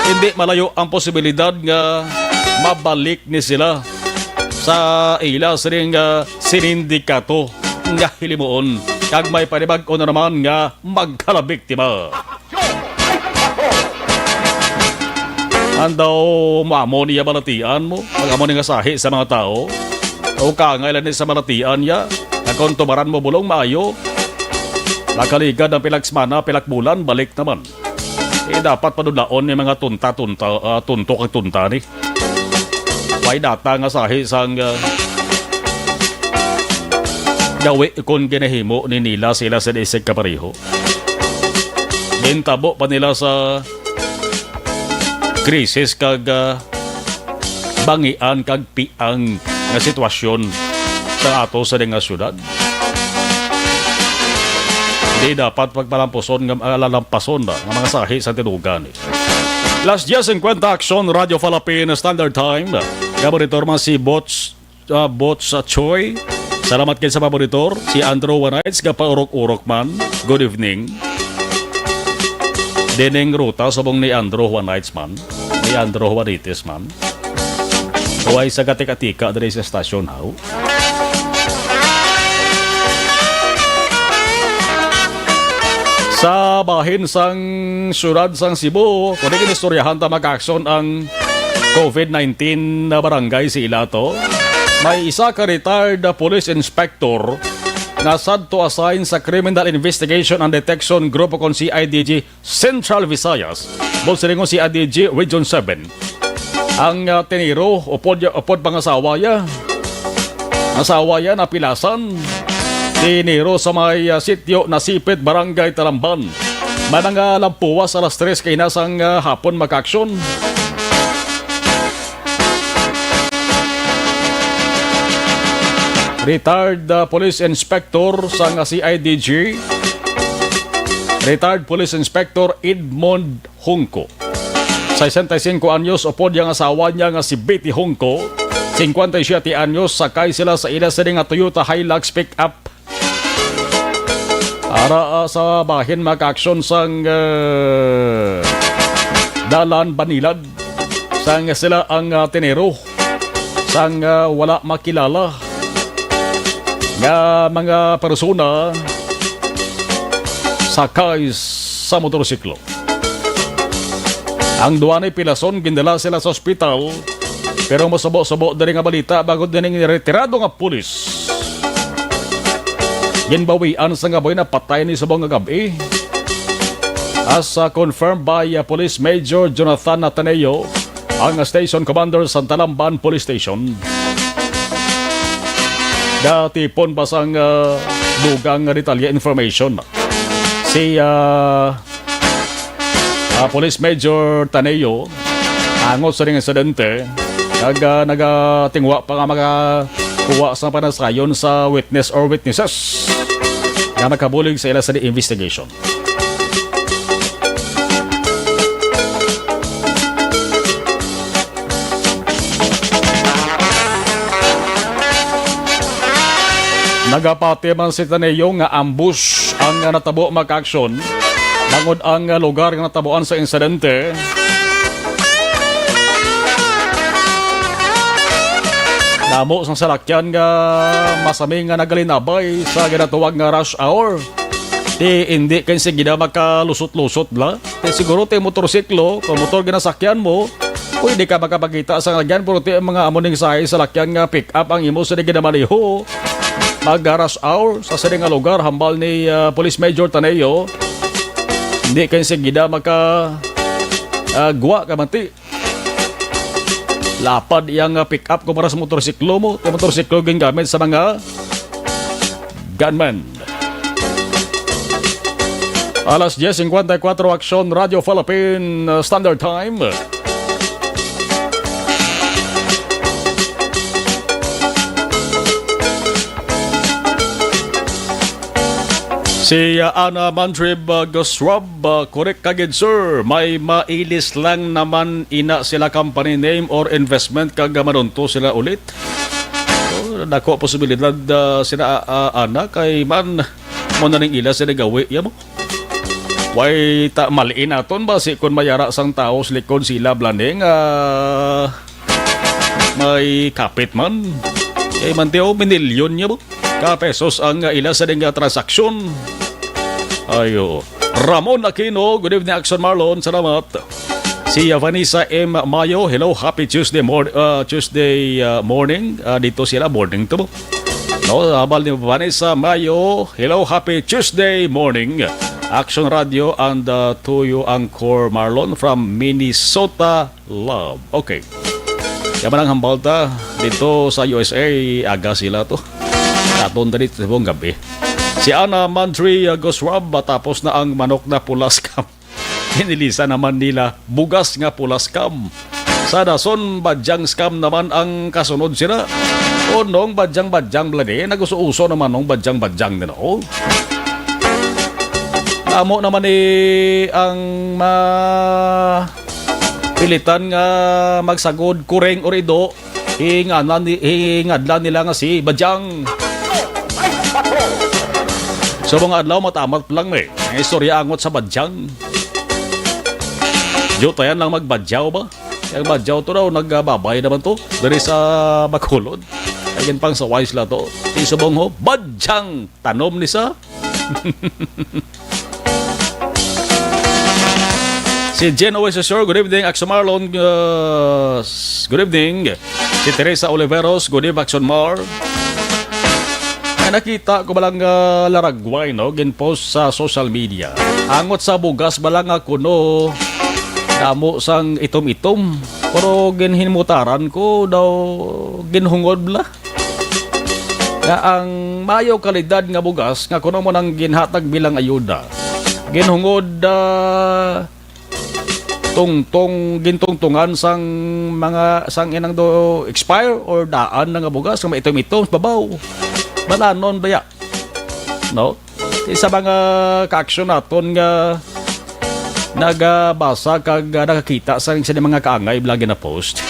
hindi malayo ang posibilidad nga mabalik ni sila sa ila sining, ah, sinindikato nga hilimuon, kag may panibag-o na naman nga magkalabiktima. Andaw mo amo niya balatian mo? Mag-amo ni nga sahi sa mga tawo? O kangay lang ni sa balatian niya? Nga kung tubaran mo bulong maayo, nakaligad ang pilak semana, pilak bulan, balik naman. Eh, dapat padulaon ni mga tunta-tunta, ah, tunto kag tunta ni. May data nga sahi sang, ah, gawi kon ginahimo ni nila sila sa isig kapareho. Gintabo pa nila sa krisis kag, ah, bangian kag piang nga sitwasyon sa ato sa nga syudad. Di dapat pagpalampuson nga, ah, lalampason ba nga mga sahi sa tinugan. Las diez cincuenta, Aksyon, Radyo Falapin, Standard Time. Nga monitor man si Bots, ah, Bots, ah, Choi. Salamat kay sa pamonitor. Si Andrew Juanites, gapaurok-urok man. Good evening. Dining ruta subong ni Andrew Juanites man. Ni Andrew Juanites man. Way sa katika-tika diri sa estasyon, haw? Sa bahin sang siyudad sang Cebu, kung di ginistoryahan ta, mga ka-aksyon, ang covid nineteen na barangay sa ila to. May isa ka retired police inspector nga sadto assign sa Criminal Investigation and Detection Group o kon C I D G Central Visayas, buot silingon C I D G Region seven. Ang, ah, tiniro, upod, upod pangasawa ya. Asawa ya, napilasan. Tiniro sa may, ah, sitio Nasipit, Barangay Talamban. May mga lampuwas alas tres kay nasang, ah, hapon, mga ka-aksyon. Retired, ah, Police Inspector sang C I D G, Retired Police Inspector Edmond Hungko. Sesenta y cinco anyos, upod yang asawa niya nga si Betty Hungko, cincuenta y siete anyos, sakay sila sa ila sini nga Toyota Hilux pickup. Ara, ah, sa bahin, mga ka-aksyon, sang, ah, Dalan Banilad, sang sila ang, ah, tiniro sang, ah, wala makilala nga mga persona sakay sa motorsiklo. Ang duwa ni pilason, gindala sila sa ospital, pero masubo-subo diri nga balita, bangod nining retirado nga pulis, ginbawian sa nga buhay, napatay ni subong nga gab-i. As, uh, confirmed by, uh, Police Major Jonathan Ateneo, ang station commander sa Talamban Police Station. Gatipon pa sang, uh, dugang nga detalye, information, si, uh, uh, Police Major Taneo, angot sa ning insidente, nag-, uh, nagatingwa pa nga makakuha sa panasrayon sa witness or witnesses nga makabulig sa ila sa investigation. Nagapati man si Taneo nga ambush ang natabo, mga ka-aksyon, bangod ang lugar nga natabuan sa insidente. Damo sang salakyan nga masami nga nagalinabay sa ginatawag nga rush hour. Ti, hindi kay sige na makalusot-lusot la. Ti, siguro ti motorsiklo, kung motor ginasakyan mo, pwede ka makapakita sa lagyan, pero ti, mga amo ning sahi sa lakyan nga pick up ang imo sa ginamaneho. Mag-rush hour sa sini nga lugar, hambal ni, ah, Police Major Taneo. Hindi kay sige na maka, ah, gwa ka man ti. Lapad iyang, ah, pick-up kumpara sa motorsiklo mo. Ti motorsiklo gingamit sa mga gunman. Alas diez cincuenta y cuatro, Aksyon, Radyo Philippine, ah, Standard Time. Si, ah, Ana Mantrib, ah, Goswab, ah, correct ka gid, sir. May mailis lang naman ina sila company name or investment kag, ah, manunto sila ulit. So, dako posibilidad, ah, sila, ah, ah, Ana, kay man mo na ning ila sila gawi, ya mo. Way ta maliin naton ba si kun mayara sang tawo sa likod sila bla ni nga may kapit man. Kay man tiyo, minilyon niya ba? Ka pesos ang, ah, ila sa ding, ah, transaksyon. Ayo. Ramon Aquino, good evening, Action Marlon. Salamat. Si, ah, Vanessa M Mayo, hello, happy Tuesday mor-, ah, Tuesday, ah, morning. Ah, dito sila, morning to mo. No, abal ni Vanessa Mayo, hello, happy Tuesday morning. Action Radio and, ah, to you, Angkor Marlon from Minnesota. Love. Okay. Kaya man ang hambal ta, dito sa U S A, aga sila to. Katon dali sa buong gabi. Si Ana Mantri, uh, Goswab, matapos na ang manok na pula scam. Inilisan naman nila, bugas nga pula scam. Sa dason, badyang scam naman ang kasunod sila. O nung badyang-badyang, blade, nag-uso-uso naman nung badyang-badyang nila, oh. Amo naman ni ang ma-, pilitan nga magsagod, kureng or ido, hinganan ni-, hingadlan nila nga si Badyang. Sa mga adlaw, matamat lang ni ang istorya angot sa Badyang. Diyo tayan lang magbadyaw ba? Ang Badyaw to daw, nagbabay naman to. Diri sa Bacolod. Ay, yun pang sa wise la to. Isubong ho, Badyang tanom ni sa Si Jen Oasis, sir. Good evening, Action Marlon. Uh, s-, good evening. Si Teresa Oliveros, good evening, Action Mar. Ay, nakita ko ba lang, uh, laragway, no? Ginpost sa social media. Angot sa bugas ba lang nga kuno damo sang itom-itom. Pero ginhinmutaran ko daw ginhungod bala. Nga ang maayo kalidad nga bugas nga kuno mo nang ginhatag bilang ayuda. Ginhungod, ah, tungtong, gintungtungan sang mga, sang inang do expire or daan na nga bugas nga maitom-itom sa babaw. Balanon baya? No? Isa mga ka-action naton nga nagabasa kag, ah, nakakita sa, sa mga kaangay bala gina-post.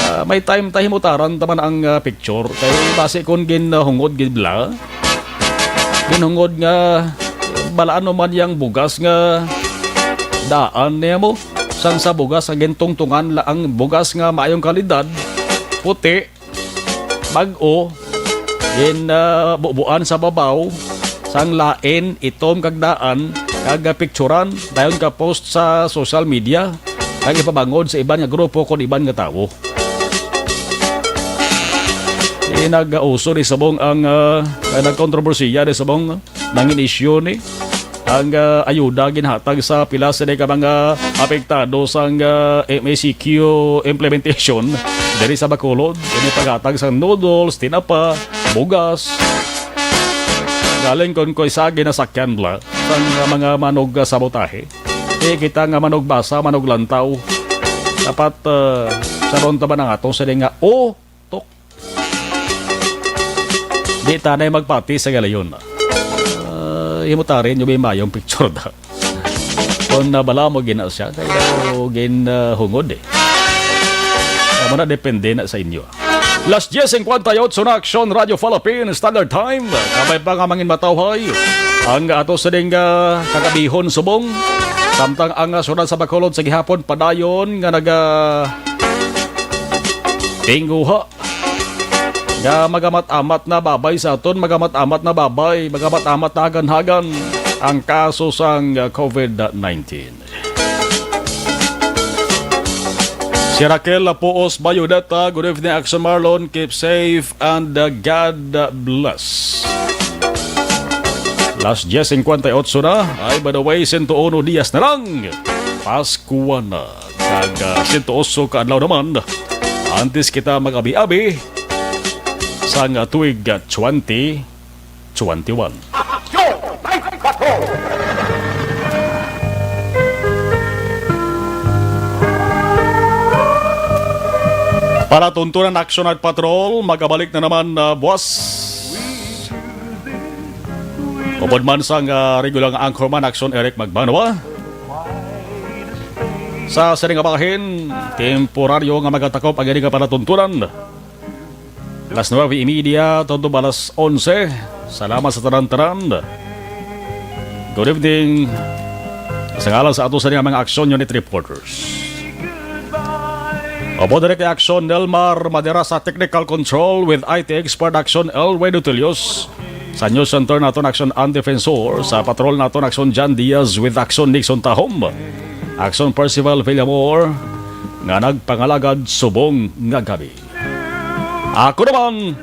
Ah, may time ta himutaran ta man ang, ah, picture. Kay basi kon ginhungod gid bala, ginhungod nga balaan mo man yang bugas nga daan niya mo sang sa bugas nga gintungtungan la ang bugas nga maayong kalidad, puti, bag-o, gin, ah, bubuan sa babaw sang lain, itom kag daan, kag picturan, dayon ka post sa social media, kag ipabangod sa iban nga grupo kon iban nga tawo. Di nag-uso di subong ang, ah, nagkontrobersiya di subong nangin isyu ni ang, ah, ayuda ginhatag sa pila sini ka mga apektado sang, ah, M A C Q implementation diri sa Bacolod. Ini paghatag sang noodles, tinapa, bugas. Galing kon koy sa ginasakyan bala sang, ah, mga manog, ah, sabotahe. Di kita nga manog basa, manog lantaw. Dapat, ah, saron ta ba nang ato sini nga, oh, tok. Di tanay magpati sa galayon. Ah, himutari nyo may mayong picture da. Kung nabala mo gina siya, kaya gin, ah, hungod eh. Kaya mo na depende na sa inyo. Las diez cincuenta y ocho na Aksyon Radio Philippines Standard Time. Kabay pa nga mangin matawhay ang ato sining, ah, kagabihon subong. Samtang ang, ah, syudad sa Bacolod sa gihapon padayon nga naga tinguha nga magamat-amat na babay sa aton, magamat-amat na babay, magamat-amat na hagan-hagan ang kaso sang, uh, covid nineteen. Si Raquel Lapuos Bayoneta, good evening, Action Marlon. Keep safe and, uh, God bless. Las diez cincuenta y ocho na. Ay, by the way, sento uno dias na lang. Paskuan na. Kag, ah, sento oso ka adlaw naman, antes kita mag-abi-abi sang tuig, ah, twenty twenty-one. Para tuntunan Action at Patrol, magabalik na naman, ah, buwas. Upod man sang, ah, regular nga anchorman, Action Eric Magbanwa. Sa sini nga bahin, temporaryo nga magatakop ang ini nga palatuntunan. Alas nuebe y media, tubtob alas onse. Salamat sa tanan-tanan. Good evening. Sa ngalan sa ato sa mga Action Unit Reporters. Upod diri kay Action Nelmar Madera sa technical control with I T expert Action Elway Dutilios. Sa news center naton Action Ann Defensor, sa patrol naton Action Jan Diaz with Action Nixon Tahom. Action Percival Villamor nga nagpangalagad subong nga gabi. Ako naman,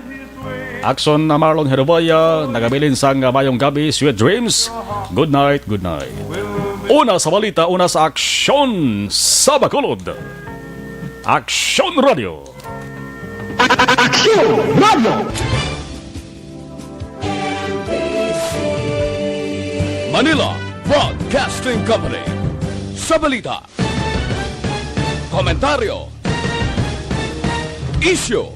Action na Marlon Herubaya, nagabilin sang mayong gabi, sweet dreams. Good night, good night. Una sa balita, una sa aksyon sa Bacolod. Action Radio. Action Radio. Manila Broadcasting Company. Sa balita, komentaryo, isyu,